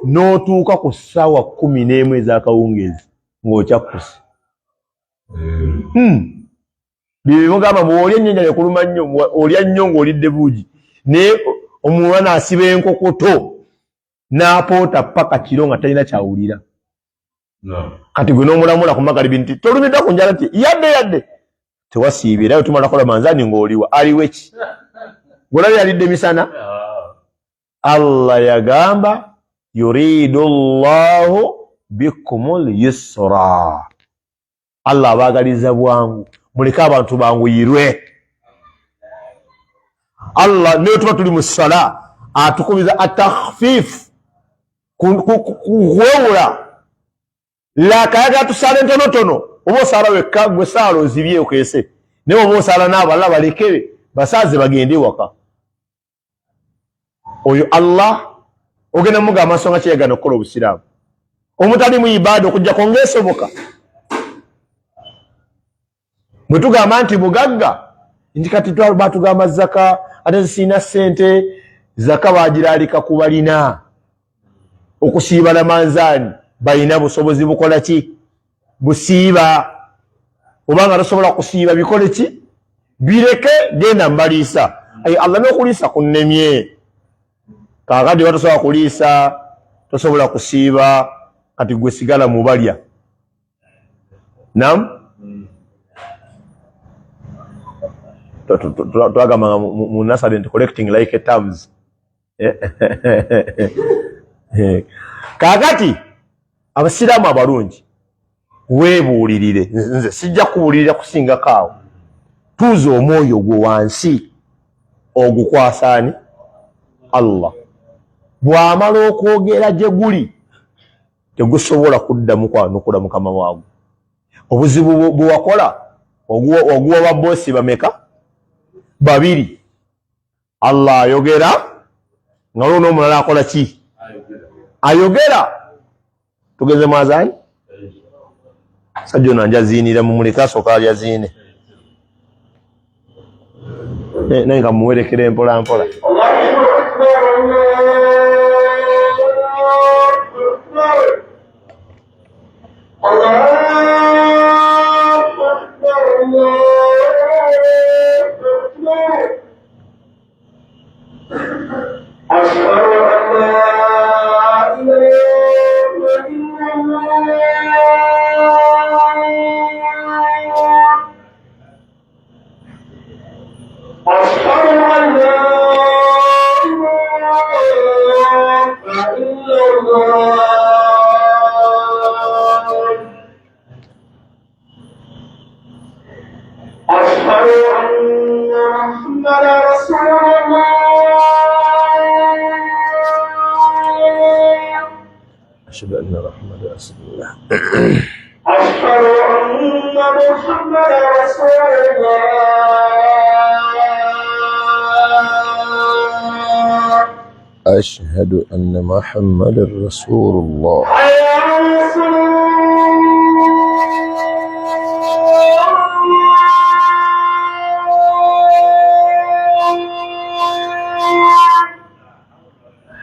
n'otuuka ku ssaawa 11 ez'akawungeezi ng'okyakkuse. Bye mugamba bw'olya ennyo enjala ekuluma nnyo olya nnyo ng'olidde buugi naye omulwana asiba enkokoto n'apoota paka kiro nga talina kyawulira. Kati gwe n'omulamula ku magalibi nti tolumiddwa ku njala nti yadde yadde tewasiibye era tumala kola manzaani ng'oliwa aliwe ki gw'olabye yalidde misana. Allah yagamba yuridu llahu bikumul yusra. Allah abaagaliza bwangu muleke abantu banguyirwe. Allah naye tuba tuli mu ssala atukubiza atakhfif kuwewula lakayaga tusaala entonotono oba osaala wekka gwe saala ozibye okeese naye oba osaala n'abalala baleke basaaze bagende ewaka. Oyo Allah ogenda mugamba nsonga kyeyagana okukola obusiraamu omutali mu ibaada okujjako ng'esoboka. Bwe tugamba nti bugagga nti kati batugamba zaka ate zisiina ssente zaka bagiraalika ku balina okusiiba lamanzaani balina busobozi bukola ki busiiba obanga tosobola kusiiba bikole ki bireke genda mbaliisa. Ayi Allah n'okuliisa kunnemye kaakati oba tosobola kuliisa tosobola kusiiba kati gwe sigala mubalya. Nam twagamba mu nasari nti collecting like terms. Kaakati abasiraamu abalungi weebuulirire nze sijja kubuulirira kusingako awo. Tuuza omwoyo gwo wansi ogukwasaani Allah bw'amala okwogera gye guli tegusobola kuddamu kwanukula mukama waagwo. Obuzibu bwe wakola oguwa baboosi bameka 2. Allah ayogera nga waliwo n'omulala akola ki ayogera. Tugeze mu azaani. Sajja ono anjaziinira, mumuleke asooka alyaziine, naye nga muwerekera mpola mpola. أشهد أن محمدا رسول الله. أشهد أن محمدا رسول الله. أشهد أن محمدا رسول الله. حي على الصلاة.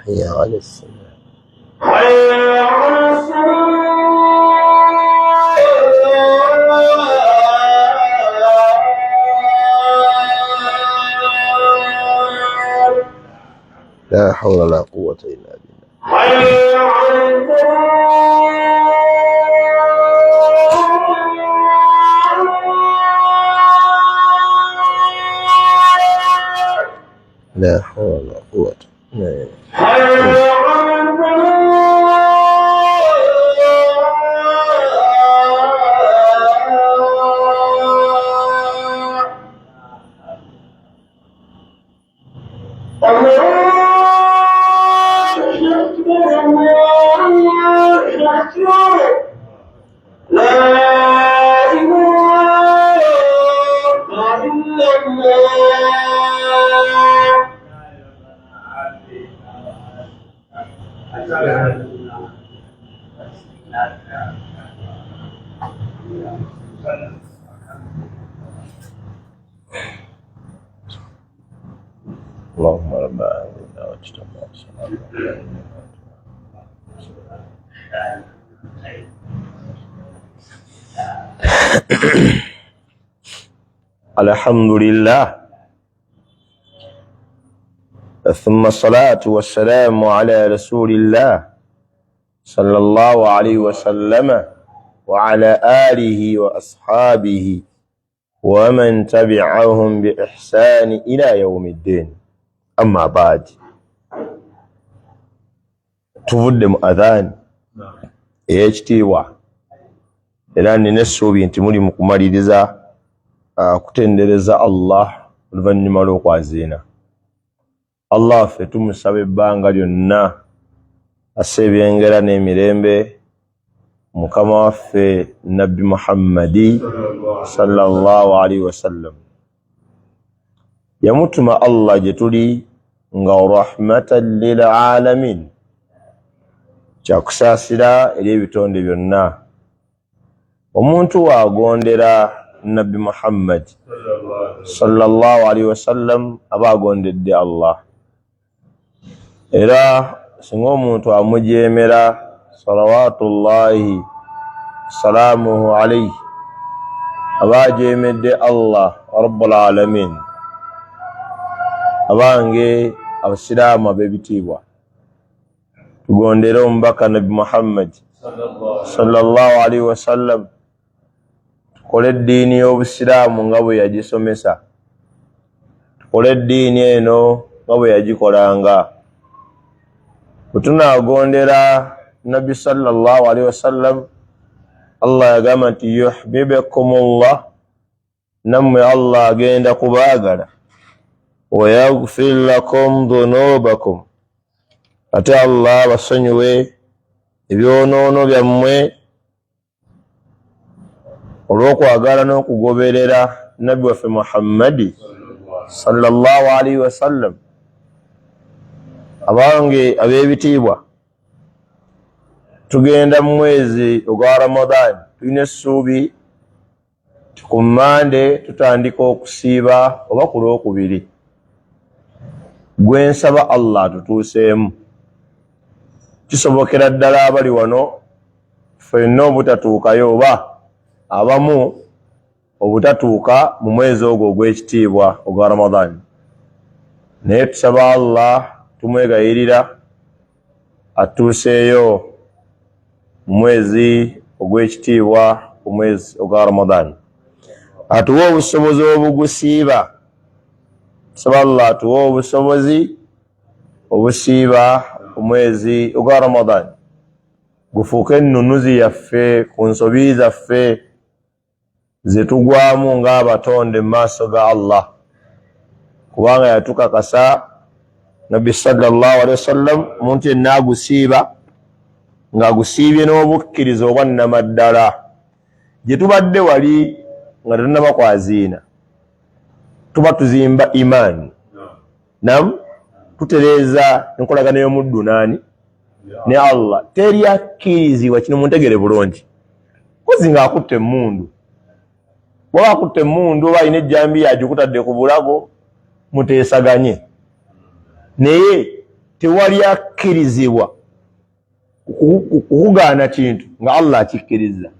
حي على الصلاة. حي على الصلاة. لا حول ولا قوة إلا بالله. حي على الفلاح. لا حول ولا قوة إلا بالله. حي على الفلاح. الله أكبر الله أكبر لا إله إلا الله. اللهم رب العالمين واجتمع الحمد لله ثم الصلاة والسلام على رسول الله صلى الله عليه وسلم وعلى آله وأصحابه ومن تبعهم بإحسان إلى يوم الدين. أما بعد، tuvudde mu adhan ey'ekitiibwa, era nina essuubi nti muli mu kumaliriza kutendereza Allah oluvannyuma lw'okwaziina. Allah ffe tumusaba ebbanga lyonna asse ebyengera n'emirembe mukama waffe Nabbi Muhammadi sallallahu alaihi wasallam. Yamutuma Allah gye tuli nga rahmatan lil alamin, kyakusaasira eri ebitonde byonna. Omuntu waagondera Nabbi Muhammad sallallahu alaihi wasallam aba agondedde Allah. Era singa omuntu amujeemera salawatullahi salaamuhu alaihi, aba ajeemedde Allah rabbul alamin. Abange abasiraamu ab'ebitiibwa, tugondere omubaka Nabbi Muhammad sallallahu alaihi wasallam, tukole eddiini y'obusiraamu nga bwe yagisomesa, tukole eddiini eno nga bwe yagikolanga. Bwe tunaagondera Nabbi sallallahu alaihi wasallam, Allah yagamba nti yuhibbukumullah, nammwe Allah agenda kubaagala, wa yaghfir lakum dhunubakum, ate Allah abasonyiwe ebyonoono byammwe olw'okwagala n'okugoberera Nabbi waffe Muhammadi sallallahu alaihi wasallam. Abange ab'ebitiibwa, tugenda mu mwezi ogwa Ramadan, Tulina essuubi nti ku Mmande tutandika okusiiba oba ku Lwokubiri. Gwe nsaba Allah atutuuseemu. Kisobokera ddala abali wano ffenna obutatuukayo oba abamu obutatuuka mu mwezi ogwo ogw'ekitiibwa ogwa Ramadhan. Naye tusaba Allah, tumwegayirira atuuseeyo mu mwezi ogw'ekitiibwa, omwezi ogwa Ramadan, atuwe obusobozi obugusiiba. Tusaba Allah atuwe obusobozi obusiiba omwezi ogwa Ramadan, gufuuke ennunuzi yaffe ku nsobi zaffe ze tugwamu ng'abatonde mu maaso ga Allah, kubanga yatukakasa Nabbi sallallahu alaihi wasallam, omuntu yenna agusiiba ng'agusiibye n'obukkiriza obwa nnamaddala. Gye tubadde wali nga tetunnaba kwaziina, tuba tuzimba imaani, nam tutereeza enkolagano y'omuddu naani ne Allah. Teri akkirizibwa kino, muntegere bulungi, kozi ng'akutte emmundu. Bwaba akutte emmundu oba alina ejjambiya agikutadde ku bulago, muteesaganye, naye tewali akkirizibwa kukugaana kintu nga Allah akikkiriza,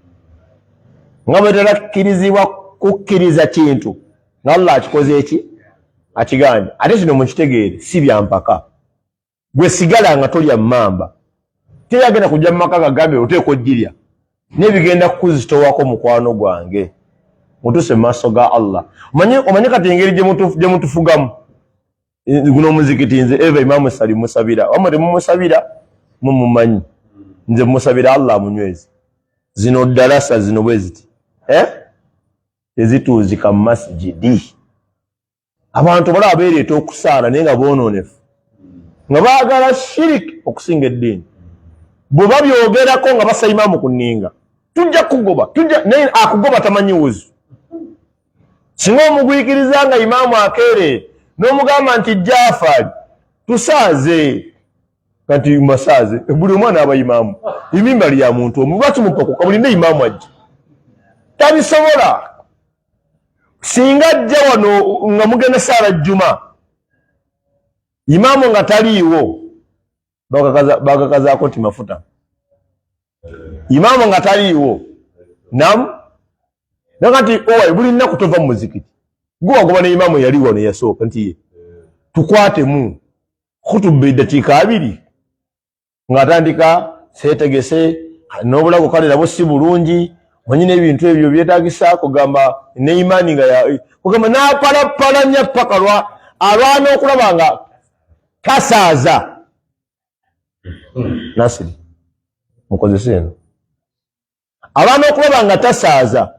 nga bwe terakkirizibwa kukkiriza kintu nga Allah akikoze eki akigaanye. Ate kino mukitegeere, si byampaka. Gwe sigala nga tolya mmamba, teyagenda kujja mu maka gagambe oteeka ogirya, naye bigenda kukuzitowako. Mukwano gwange, mutuuse mu maaso ga Allah. Omanyi kati engeri gye mutufugamu guno omuzikiti, nze eva Imaamu Sali musabira, wamwe temumusabira, mumumanyi, nze musabira Allah amunyweze. Zino ddalasa zino bwe ziti, eh? Tezituuzika mu masijidi. Abantu balaba beereeta okusaala naye nga boonoonefu, nga baagala shiriki okusinga eddiini. Bwe babyogerako nga basa imaamu ku nninga, tujja kugoba, tujja naye akugoba tamanyi wuzu. Singa omugwikiriza nga imaamu akeerere n'omugamba nti Jaafari tusaaze, kati masaaze buli omwana aba imaamu, emimbali ya muntu omu, lwaki mupakuka? Bulinde imaamu ajja, tabisobola. Singa ajja wano nga mugenda saala jjuma, imaamu nga taliiwo, bagakazaako nti mafuta. Imaamu nga taliiwo nam nakati owai buli nnaku tova mu muzikiti, guwagoba ne imaamu yali wano yasooka nti ye tukwatemu khutuba eddakiika 20 ng'atandika seetegese n'obulago, kale nabwo si bulungi, manyi n'ebintu ebyo byetagisa kugamba neimaani nga kugamba n'apalapalanya paka lwa alwana okulaba nga tasaaza. Nasiri mukozese eno, alwana okulaba nga tasaaza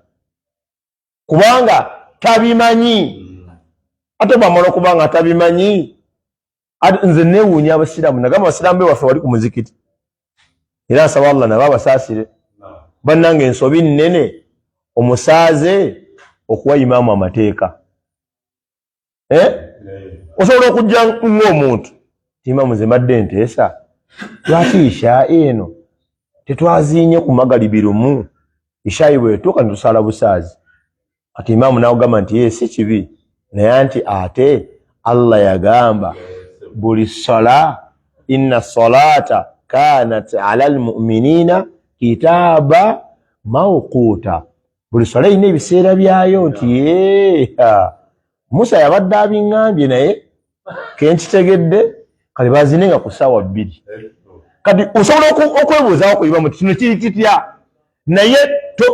kubanga tabimanyi. Ate bwamala okuba nga tabimanyi, nze newuunya abasiraamu. Nagamba abasiraamu bewaffe wali ku muzikiti, era nsaba Allah nabo abasaasire. Bannange, ensobi nnene omusaaze okuwa imaamu amateeka, eh? Osobola okujja ng'omuntu, imaamu, nze mbadde nteesa, lwaki isha eno tetwaziinye ku magalibi lumu, ishaayi bwetuuka netusaala busaazi? Kati imaamu nakugamba nti ye si kibi, naye anti ate Allah yagamba buli sala, inna salata kanat ala lmuminina kitaaba mawquuta, buli sala erina ebiseera byayo. Nti yeeha, Musa yabadde abiŋŋambye, naye kenkitegedde, kale bazine nga ku ssaawa 2. Kati osobola okwebuuzaako ku imaamu ti kino kiri kitya, naye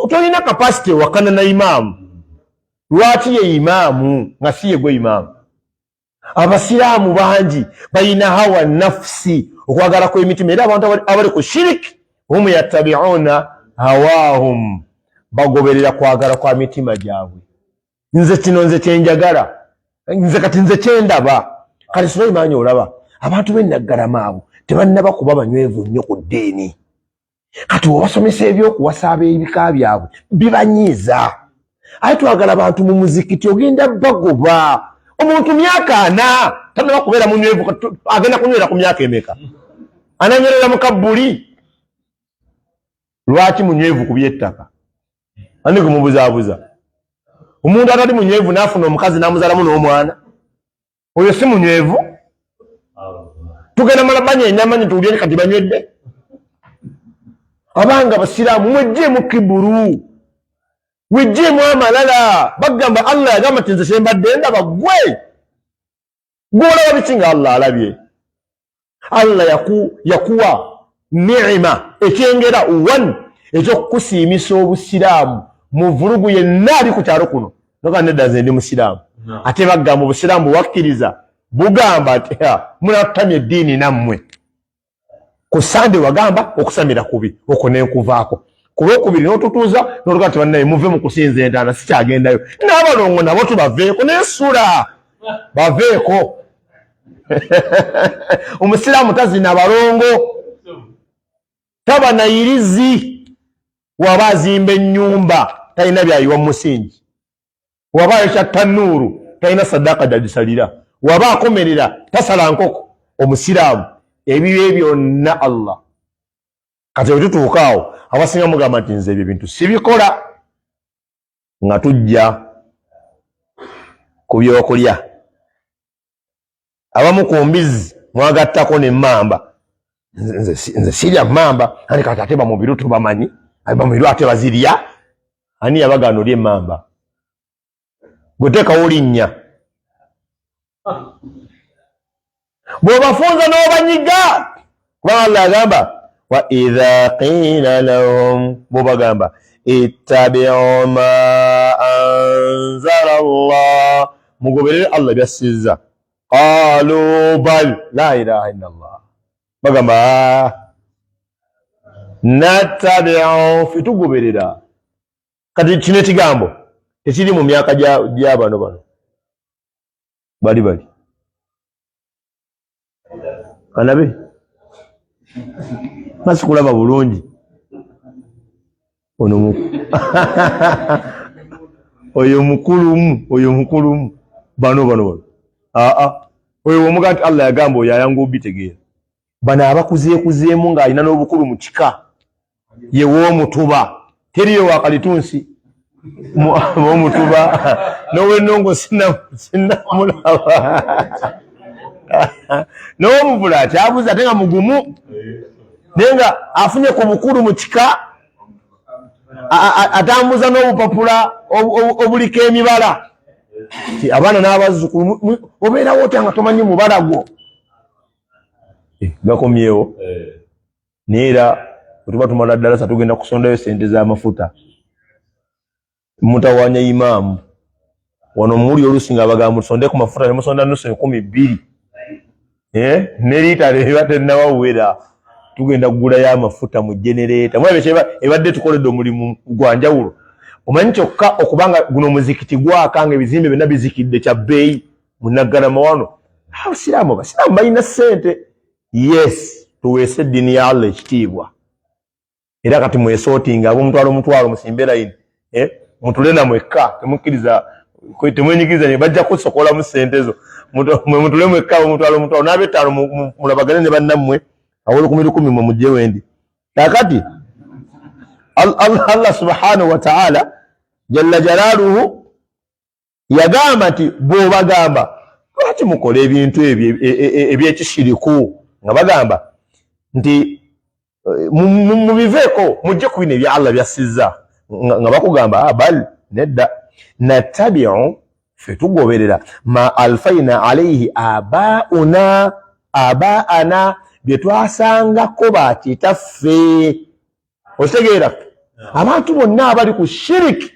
tolina capacity ewakana na imaamu. Lwaki ye imaamu nga si ye gwe imaamu? Abasiraamu bangi balina hawa nafsi, okwagala kw'emitima, era abantu abali ku shiriki hum yattabiuna hawahum, bagoberera kwagala kwa mitima gyabwe. Nze kino nze kyenjagala, nze kati nze kyendaba. Kati Sulaimaani, olaba abantu b'Enaggalama abo tebannaba kuba banywevu nnyo ku ddiini. Kati obasomesa ebyokuwasa ab'ebika byabwe bibanyiiza, aye twagala bantu mu muzikiti. Ogenda bagoba omuntu myaka 40 tanaba kubeera munywevu, agenda kunywera ku myaka emeka? Ananywerera mu kabbuli? Lwaki munywevu ku byettaka? Ani gumubuzaabuza? Omuntu atali munywevu n'afuna omukazi n'amuzalamu n'omwana, oyo si munywevu? Tugenda mala banyenya amanyi tuwulire kati banywedde. Abanga basiraamu mwejjeemu kiburu, wejjeemu amalala. Bagamba Allah yagamba nti nze kyembadde ndaba gwe gwolaba biki nga Allah alabye. Allah yakuwa ni'ima ekyengera one ekyokukusiimisa obusiraamu mu vulugu yenna ali ku kyalo kuno noga nedda nze ndi musiraamu. Ate bagamba obusiraamu bwewakkiriza bugamba nti munatutamya eddiini nammwe. Ku Sande wagamba okusamira kubi okwo nenkuvaako, ku lwokubiri n'otutuuza n'oluga nti bannaye muve mu kusinza entaana sikyagendayo, n'abalongo nabo tubaveeko n'esula baveeko. Omusiraamu tazina balongo, taba nayirizi, waba azimba ennyumba talina byayiwa mu musingi, waba ayokya tanuuru talina saddaaka gyagisalira, waba akomerera tasala nkoko. Omusiraamu ebibye byonna Allah. Kati bwe tutuuka awo abasinga mugamba nti nze ebyo bintu sibikola. Nga tujja ku byokulya, abamu ku mbizzi mwagattako n'emmamba. Nze sirya mmamba. Ani kati ate bamubiru tubamanyi, bamubiru ate bazirya. Ani yabagaana olya emmamba? Gwe teekawo linnya bw'obafunza n'obanyiga, kubanga Allah agamba wa idha qila lahum, bw'obagamba ittabi'u ma anzala Allah, mugoberere Allah byassizza, qalu bal la ilaha illa Allah, bagamba nattabi'u, ffe tugoberera. Kati kino ekigambo tekiri mu myaka gya bano bano bali bali kanabe masikulaba bulungi ono oyo mukulumu, oyo mukulumu, bano bano bano aa oyo omuga nti Allah yagamba oyo ayangu obitegeera. Bano abakuzeekuzeemu ng'alina n'obukulu mu kika, ye w'omutuba, teriyo wakalitunsi omutuba n'owennongo sinnamulaba, n'omuvula akyabuza ate nga mugumu, naye nga afunye ku bukulu mu kika, atambuza n'obupapula obuliko emibala ti abaana n'abazzukulu obeerawo otya nga tomanyi mubala gwo? Gakomyewo. Naye era bwe tuba tumala ddalasa tugenda kusondayo sente z'amafuta mutawanya imaamu wano muli oluusi nga abagamba musonde ku mafuta ne musonda nusu 2000, ne liita eba tennabawera. Tugenda kugulayo amafuta mu genereeta mulabe ebadde tukoledde omulimu gwa njawulo. Omanyi kyokka okubanga guno omuzikiti gwaka nga ebizimbe byonna bizikidde kya bbeeyi munaggalama wano. Abasiraamu basiraamu balina ssente. Yes, tuweese eddiini ya Allah ekitiibwa. Era kati mwesootinga ab'omutwalo omutwalo musimbe layini, mutule namwekka, temukkiriza, temwenyigiriza ne bajja kusokolamu ssente zo. Mwe mutule mwekka ab'omutwalo omutwalo n'ab'ettaano mulabagane ne bannammwe ab'olukumi lukumi mwe mujje wendi. Kaakati Allah subhanahu wa ta'ala jalla jalaaluhu yagamba nti bw'obagamba lwaki mukola ebintu ebyo ebyekishiriku, nga bagamba nti mubiveeko mujje ku bino ebya Allah byassizza, nga bakugamba bal nedda, nattabiu, ffe tugoberera ma alfaina alaihi abauna abaana, bye twasangako bakitaffe. Okitegeera? Abantu bonna abali ku shiriki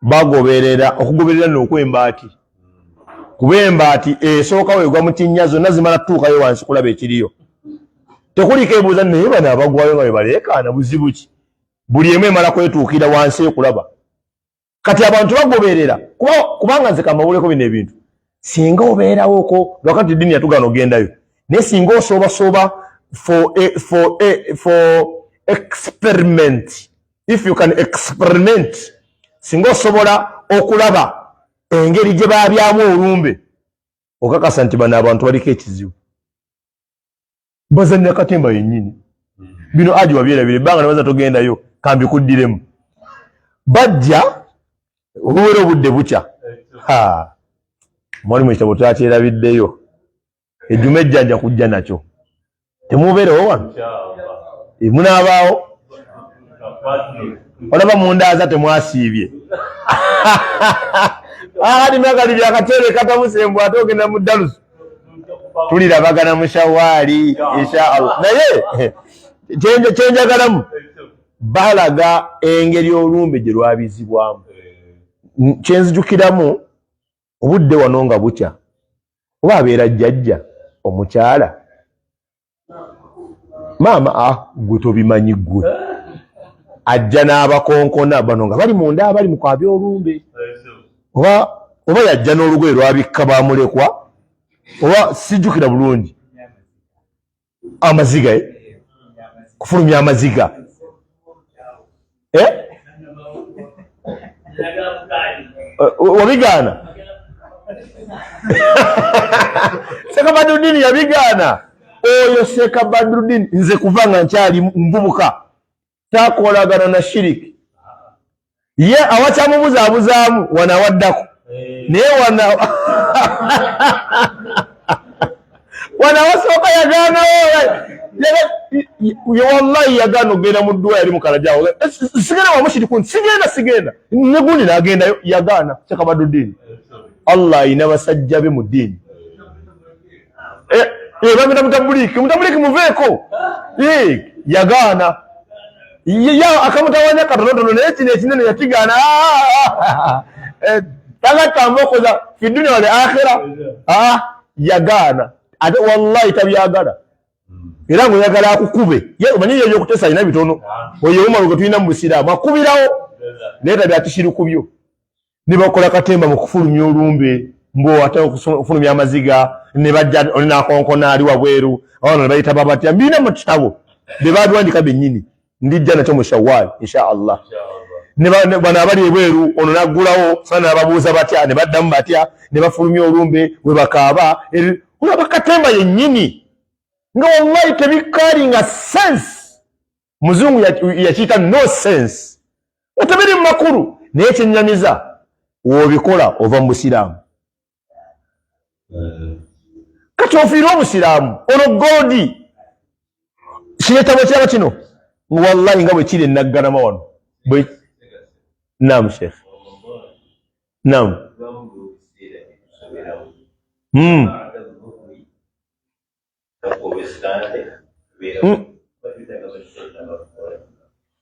bagoberera okugoberera n'okwembaati, kuba embaati esooka wegwa mu kinnya zonna zimala tutuukayo wansi kulaba ekiriyo, tekuliko ebuuza naye bano abagwayo nga bebaleekaana buzibu ki? Buli emu emala kwetuukira wansi ekulaba. Kati abantu bagoberera kubanga nze kamawuleko bino ebintu singa obeerawoko lwakati eddiini yatugaana ogendayo, naye singa osoobasooba for experiment, if you can experiment, singa osobola okulaba engeri gye baabyamu olumbe, okakasa nti bano abantu baliko ekizibu, bazannya katemba yennyini. Bino aji wabyerabira ebbanga nebaza togendayo, kambikuddiremu. Bajja obuwera obudde bukya. Mwalimu ekitabo twakyerabiddeyo. Ejjuma ejja nja kujja nakyo. Temubeerewo wano? Munaabaawo? Olaba mundaaza temwasiibye. Adi magali byakateere katamusembwa ate ogenda mu ddalusu. Tulirabagana mu Shawaali insha Allah. Naye kyenjagalamu balaga engeri olumbe gye lwabizibwamu. Kyenzijukiramu obudde wano nga bukya oba abeera jjajja omukyala maama ah, gwe tobimanyi gwe ajja n'abakonkona bano nga bali munda bali mu kwabya olumbe oba oba yajja n'olugoye lwabikka bamulekwa oba sijjukira bulungi amaziga eh? Kufulumya amaziga eh? Wabigaana Seka Badrudini yabigaana oyo Seka Badrudini nze kuva nga nkyali nvubuka takolagana na shiriki ye awakyamubuzaabuzaamu wano awaddako naye wana wana awasooka yagaanawo wallahi yagaana okugenda mu dduwa yali mukalajawo sigenda wamushiriku sigenda sigenda negundi nagendayo yagaana Seka Badrudini Allah ayina basajja be mu ddiini bamita mutabuliki mutabuliki muveeko yagaana akamutawanya katonotono naye kino ekinene yakigaana tagatta mbokoza fi dunia wal akhira yagaana ate wallahi tabyagala era ngaoyagala akukube omanyi ye ebyokutesa alina bitono oyo Umaru gwe tulina mu busiraamu akubirawo naye tabyakishiriku byo ne bakola katemba mu kufulumya olumbe mbu ate okufulumya amaziga ne bajja oli nakonkona ali wabweru awano ne bayita babatya mbirina mu kitabo bye babiwandika bennyini ndijja nakyo mu Shawwal insha Allah ne bano abali ebweru ono naggulawo sana nababuuza batya ne baddamu batya ne bafulumya olumbe we bakaaba olaba katemba yennyini nga wallahi tebikalinga sense muzungu yakiyita no sense nga tebiri mu makulu naye kyennyamiza w'obikola ova mu busiraamu kati ofiire obusiraamu ono godi kino ekitabo kiraba kino wallahi nga bwe kiri enagganama wano nam sheikh nam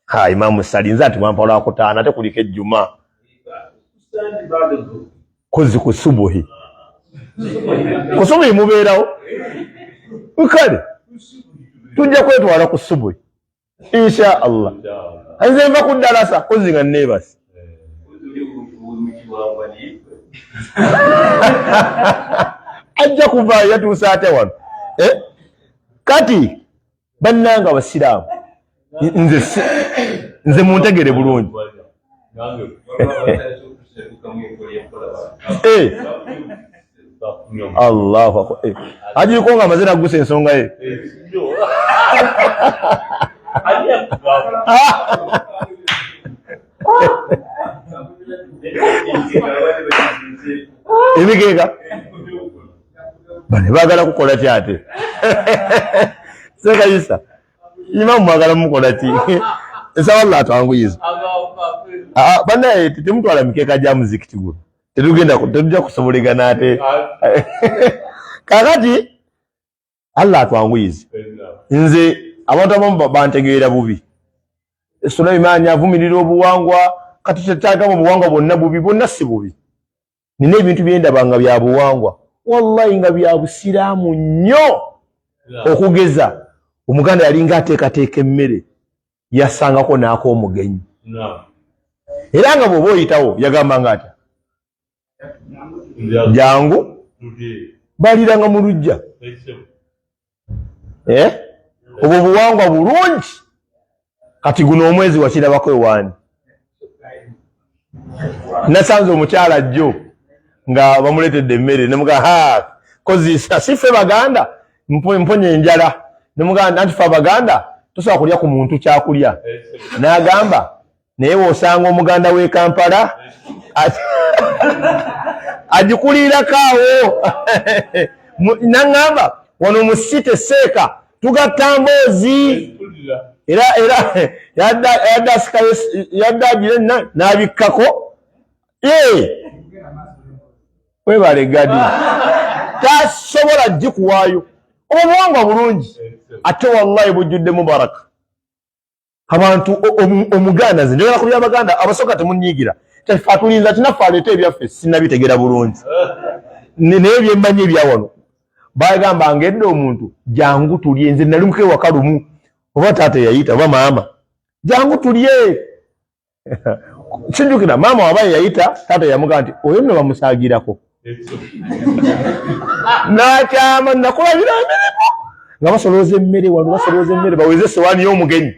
ha Imamu Sali nze ati mwampa lwakutaano ate kuliko ejjuma kozi ku subuhi ku subuhi mubeerawo kale tujja kwetwala ku subuhi insha Allah nze nva ku ddalasa kozi nga neebase ajja kuvaayo yatuuse ate wano kati bannanga abasiraamu nze muntegere bulungi Allahu akbar ajiriko nga amaze nagusa ensonga ye emikeeka bane baagala kukola ki ate Sekayisa imamu mwagala mukola ki nsaba Allah atwanguyize banaye temutwala mikeeka gya muzikiti guno tetugenda tetujja kusobolegana ate kakati Allah atwanguyize nze abantu abamu bantegeera bubi Sulaiman avumirira obuwangwa kati kyagamba obuwangwa bwonna bubi bwonna si bubi nina ebintu byendaba nga bya buwangwa wallahi nga bya busiraamu nnyo okugeza omuganda yalinga ateekateeka emmere yasangako n'ak'omugenyi era nga bw'oba oyitawo yagamba nga atya jangu baliranga mu lujja obwo obuwangwa bulungi kati guno omwezi wakirabako ewaani nasanze omukyala jjo nga bamuleetedde emmere nemuga ha kozisa si ffe baganda mponye enjala nemugamba anti ffe abaganda tosobola kulya ku muntu kyakulya n'agamba Naye wosanga omuganda w'e Kampala agikuliirako awo. Naŋŋamba wano mu site seeka tugatta mboozi, era yadde asikayo, yadde agire n'abikkako. Webale gadi, tasobola gikuwaayo. Obwo buwangwa bulungi, ate wallahi bujjuddemu baraka. Abantu omuganda, nze njagala ku byabaganda abasooka temunyiigira, kyaffe atulinza kinaffe aleete ebyaffe, sinnabitegera bulungi. Naye byemmanyi ebyawano bagamba nga edda omuntu jangu tulye. Nze nalimuko ewaka lumu, oba taata eyayita oba maama, jangu tulye. Kijjukira maama waba yeyayita, taata yamugamba nti oyo nno bamusaagirako n'akyama. Nakulabira emirimu nga basolooza emmere wano, basolooza emmere baweze esowaani y'omugenyi.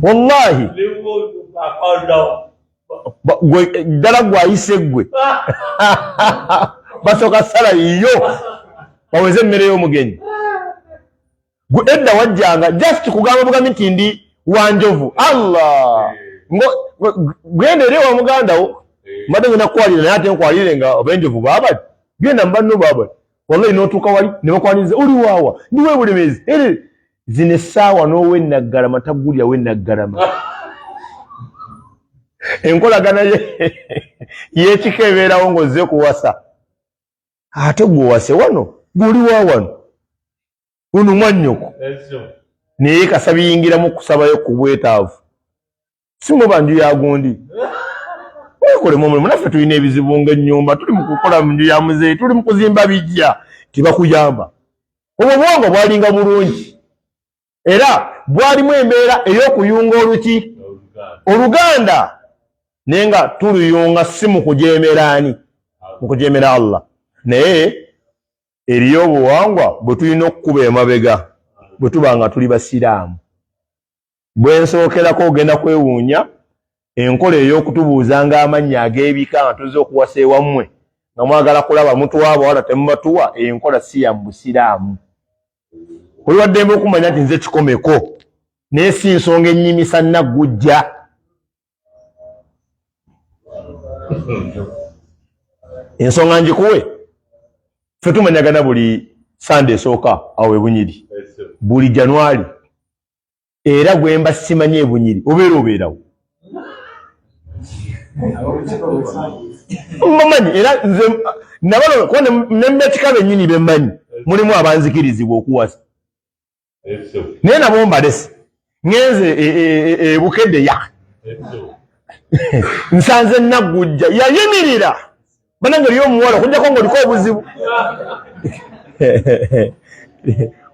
Wallahi ddala gwayise ggwe, basooka sala yiyo baweze emmere y'omugenyi. Gwe edda wajjanga just kugamba bugambi nti ndi wanjovu. Allah, genda eri ewa muganda wo, mbadde ngenda kukwalira, naye ate nkwalire nga abenjovu baabali, genda mubanno baabali. Wallahi n'otuuka wali ne bakwaniriza, oli waawa, ndi webulemezi ere zino essaawa n'ow'enaggalama tagulya w'enaggalama. Enkolagana y'ekika ebeerawo ng'ozze kuwasa, ate gwewase wano, gwoli wa wano, ono mwannyoko, naye kasa biyingiramu kusabayo ku bwetaavu, si muba nju ya gundi. Wekolemu omulimu, naffe tulina ebizibu ng'ennyumba tuli mu kukola mu nju ya muzeeyi, tuli mu kuzimba bijja, tebakuyamba. Obwo obuwangwa bwalinga bulungi, era bwalimu embeera ey'okuyunga oluki oluganda, naye nga tuluyunga si mu kujeemera ani, mu kujeemera Allah. Naye eriyo obuwangwa bwe tulina okukuba emabega bwe tuba nga tuli basiraamu. Bwe nsookerako, ogenda kwewuunya enkola ey'okutubuuzanga amannya ag'ebika nga tuzze okuwasa ewammwe, nga mwagala kulaba mutuwa abawala temubatuwa. Enkola si ya mu busiraamu. Oli waddembe okumanya nti nze kikomeko, naye si nsonga ennyimisa naggujja. Ensonga njikuwe, ffe tumanyagana buli Sande esooka awo ebunyiri buli Januari, era gwemba simanyi ebunyiri obeera obeerawo mbamanyi, era nze nabano kuba nembekika bennyini bemmanyi mulimu abanzikirizibwa okuwasa, naye nabo mbalese ngenze ebukedde ya nsanze naggujja yayimirira. Banange, eriyo omuwala okujjako ngaoliko obuzibu,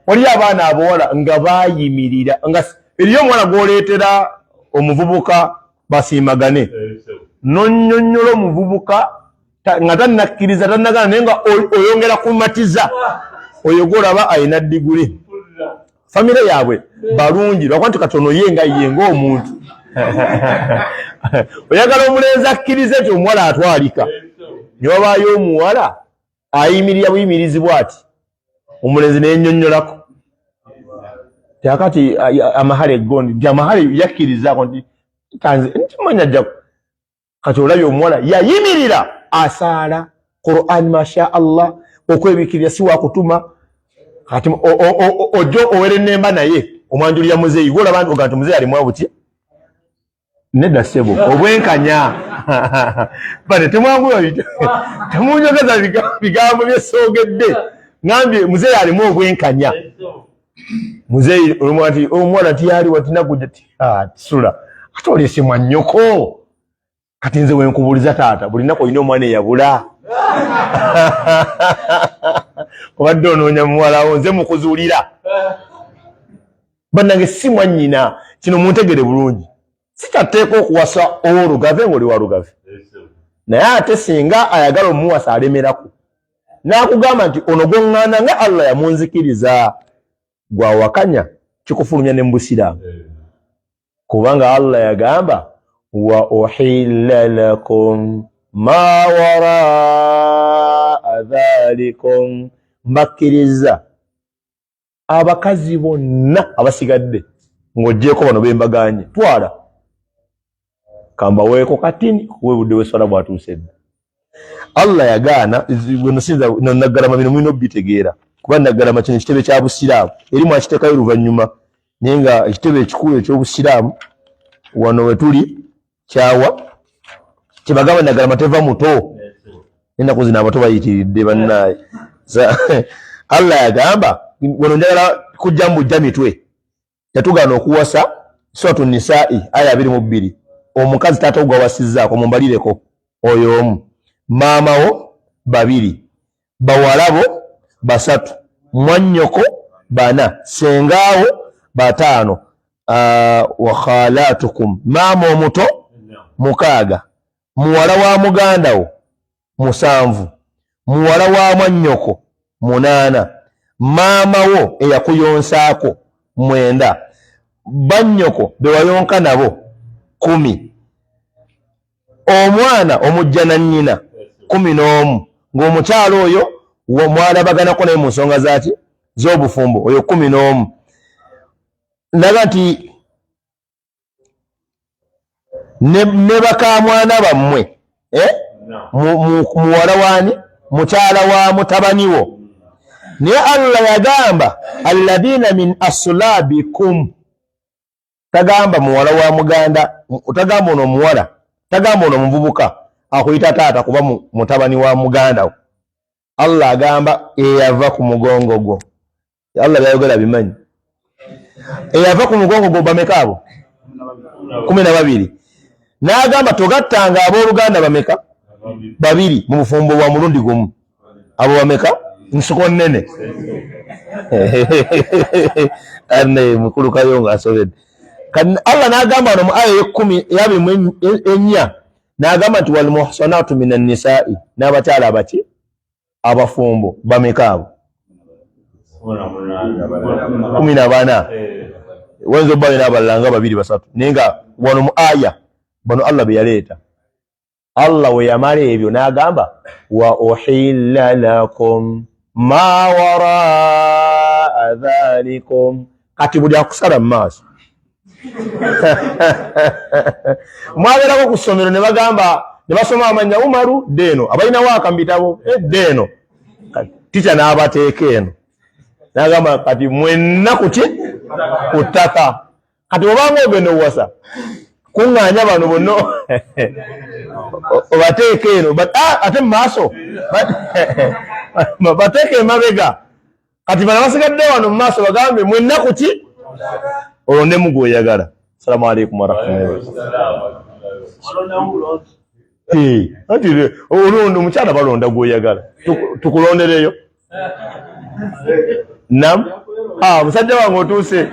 waliyo abaana abawala nga bayimirira, nga eriyo omuwala gwoleetera omuvubuka basiimagane, nonyonyola omuvubuka nga tannakkiriza, tannagana, naye nga oyongera kumatiza. Oyo gwolaba alina diguli, famire yaabwe balungi, lwakuba nti katono ye nga ye ng'omuntu oyagala omulenzi akkirize nti omuwala atwalika, ne wabaayo omuwala ayimirira buyimirizi bwati, omulenzi neyenyonyolako takati amahale gondi nti amahale yakkirizaako nti kanze ntimanya jja. Kati olabye omuwala yayimirira asaala Quran, masha Allah, okwebikirira si wakutuma. Kati ojja owera enemba naye omwanjulira muzeeyi, gwolaba nti oga nti muzeeyi alimu buti. Nedda ssebo, obwenkanya bane temwanguwa, temunjogeza bigambo byesoogedde. Ngambye muzeeyi alimu obwenkanya. Muzeeyi olumu nti omuwala tiyali wati nagujja ti sula ate olese mwannyoko. Kati nze wenkubuuliza taata, buli nnaku olina omwana eyabula, obadde onoonya muwalawo, nze mukuzuulira. Bannange, si mwannyina. Kino muntegere bulungi, si kyatteeka okuwasa ow'olugave ng'oli wa lugave, naye ate singa ayagala omuwasa alemerako n'akugamba nti ono gwoŋŋaana nga Allah yamunzikiriza, gwawakanya kikufulumya ne mu busiraamu, kubanga Allah yagamba wa uhilla lakum ma waraa dhalikum, mbakkiriza abakazi bonna abasigadde ng'oggyeko bano bembaganye twala. Kambaweeko katini kuba obudde bw'esswala bwatuuse dda. Allah yagaana sinza Naggalama, bino mulina obitegeera kuba Naggalama kino ekitebe kya Busiraamu, eri mwakiteekayo luvannyuma, naye nga ekitebe ekikulu eky'Obusiraamu wano we tuli kyawa kyebagamba Naggalama teva muto. Ennaku zino abato bayitiridde bannaaye. Allah yagamba wano, njagala kujja mubujja mitwe, yatugaana okuwasa, Suratu Nisai aya 22, omukazi taata ogwawasizzaako mumbalireko oyo omu, maamawo babiri, bawalabo basatu, mwannyoko bana, sengaawo bataano, wa khalatukum, maama omuto mukaaga, muwala wa muganda wo musanvu, muwala wa mwannyoko munaana, maama wo eyakuyonsaako mwenda, bannyoko be wayonka nabo 10, omwana omujja na nnyina 11, ng'omukyalo oyo mwalabaganako naye mu nsonga zaki z'obufumbo, oyo 11. Naga nti ne bakamwana bammwe, eh? Muwala wani, mukyala wa mutabani wo. Naye Allah yagamba alladhina min aslabikum, tagamba muwala wa muganda, tagamba ono omuwala, tagamba ono omuvubuka akuyita taata kuba mutabani wa muganda wo. Allah agamba eyava ku mugongo gwo. Allah byayogera bimanyi. Eyava ku mugongo gwo bameka abo? 12. N'agamba togattanga abooluganda bameka? Babiri mu bufumbo bwa mulundi gumu. Abo bameka? Nsiko nnene. Ane mukulu Kayongo asobedde. Allah n'agamba wano mu aya ey'ekkumi eyabiri mu ennya, n'agamba nti walmuhsanatu min annisaai, n'abakyala abaki abafumbo bameka abo? 14. Wayinza obba alina abalala nga babiri basatu, naye nga wano mu aya bano Allah be yaleeta. Allah we yamala ebyo n'agamba wa uhilla lakum ma waraa dhalikum. Kati buli akusala mu maaso, mwabeerako ku ssomero ne bagamba ne basoma amanya Umaru ddeeno, abalinawo aka mu bitabo eddeeno, tica n'abateeka eno n'agamba kati mwenna kuki ku ttaka. Kati obanga ogenda owasa, kuŋŋaanya bano bonna obateeka eno, ate mu maaso bateeka emabega. Kati bano basigadde wano mu maaso bagambe mwenna kuki, olondemu gw'oyagala. Assalamu alaikum warahmatullahi. Anti olonda omukyala, balonda gw'oyagala. Tukulondereyo nam musajja wange otuuse.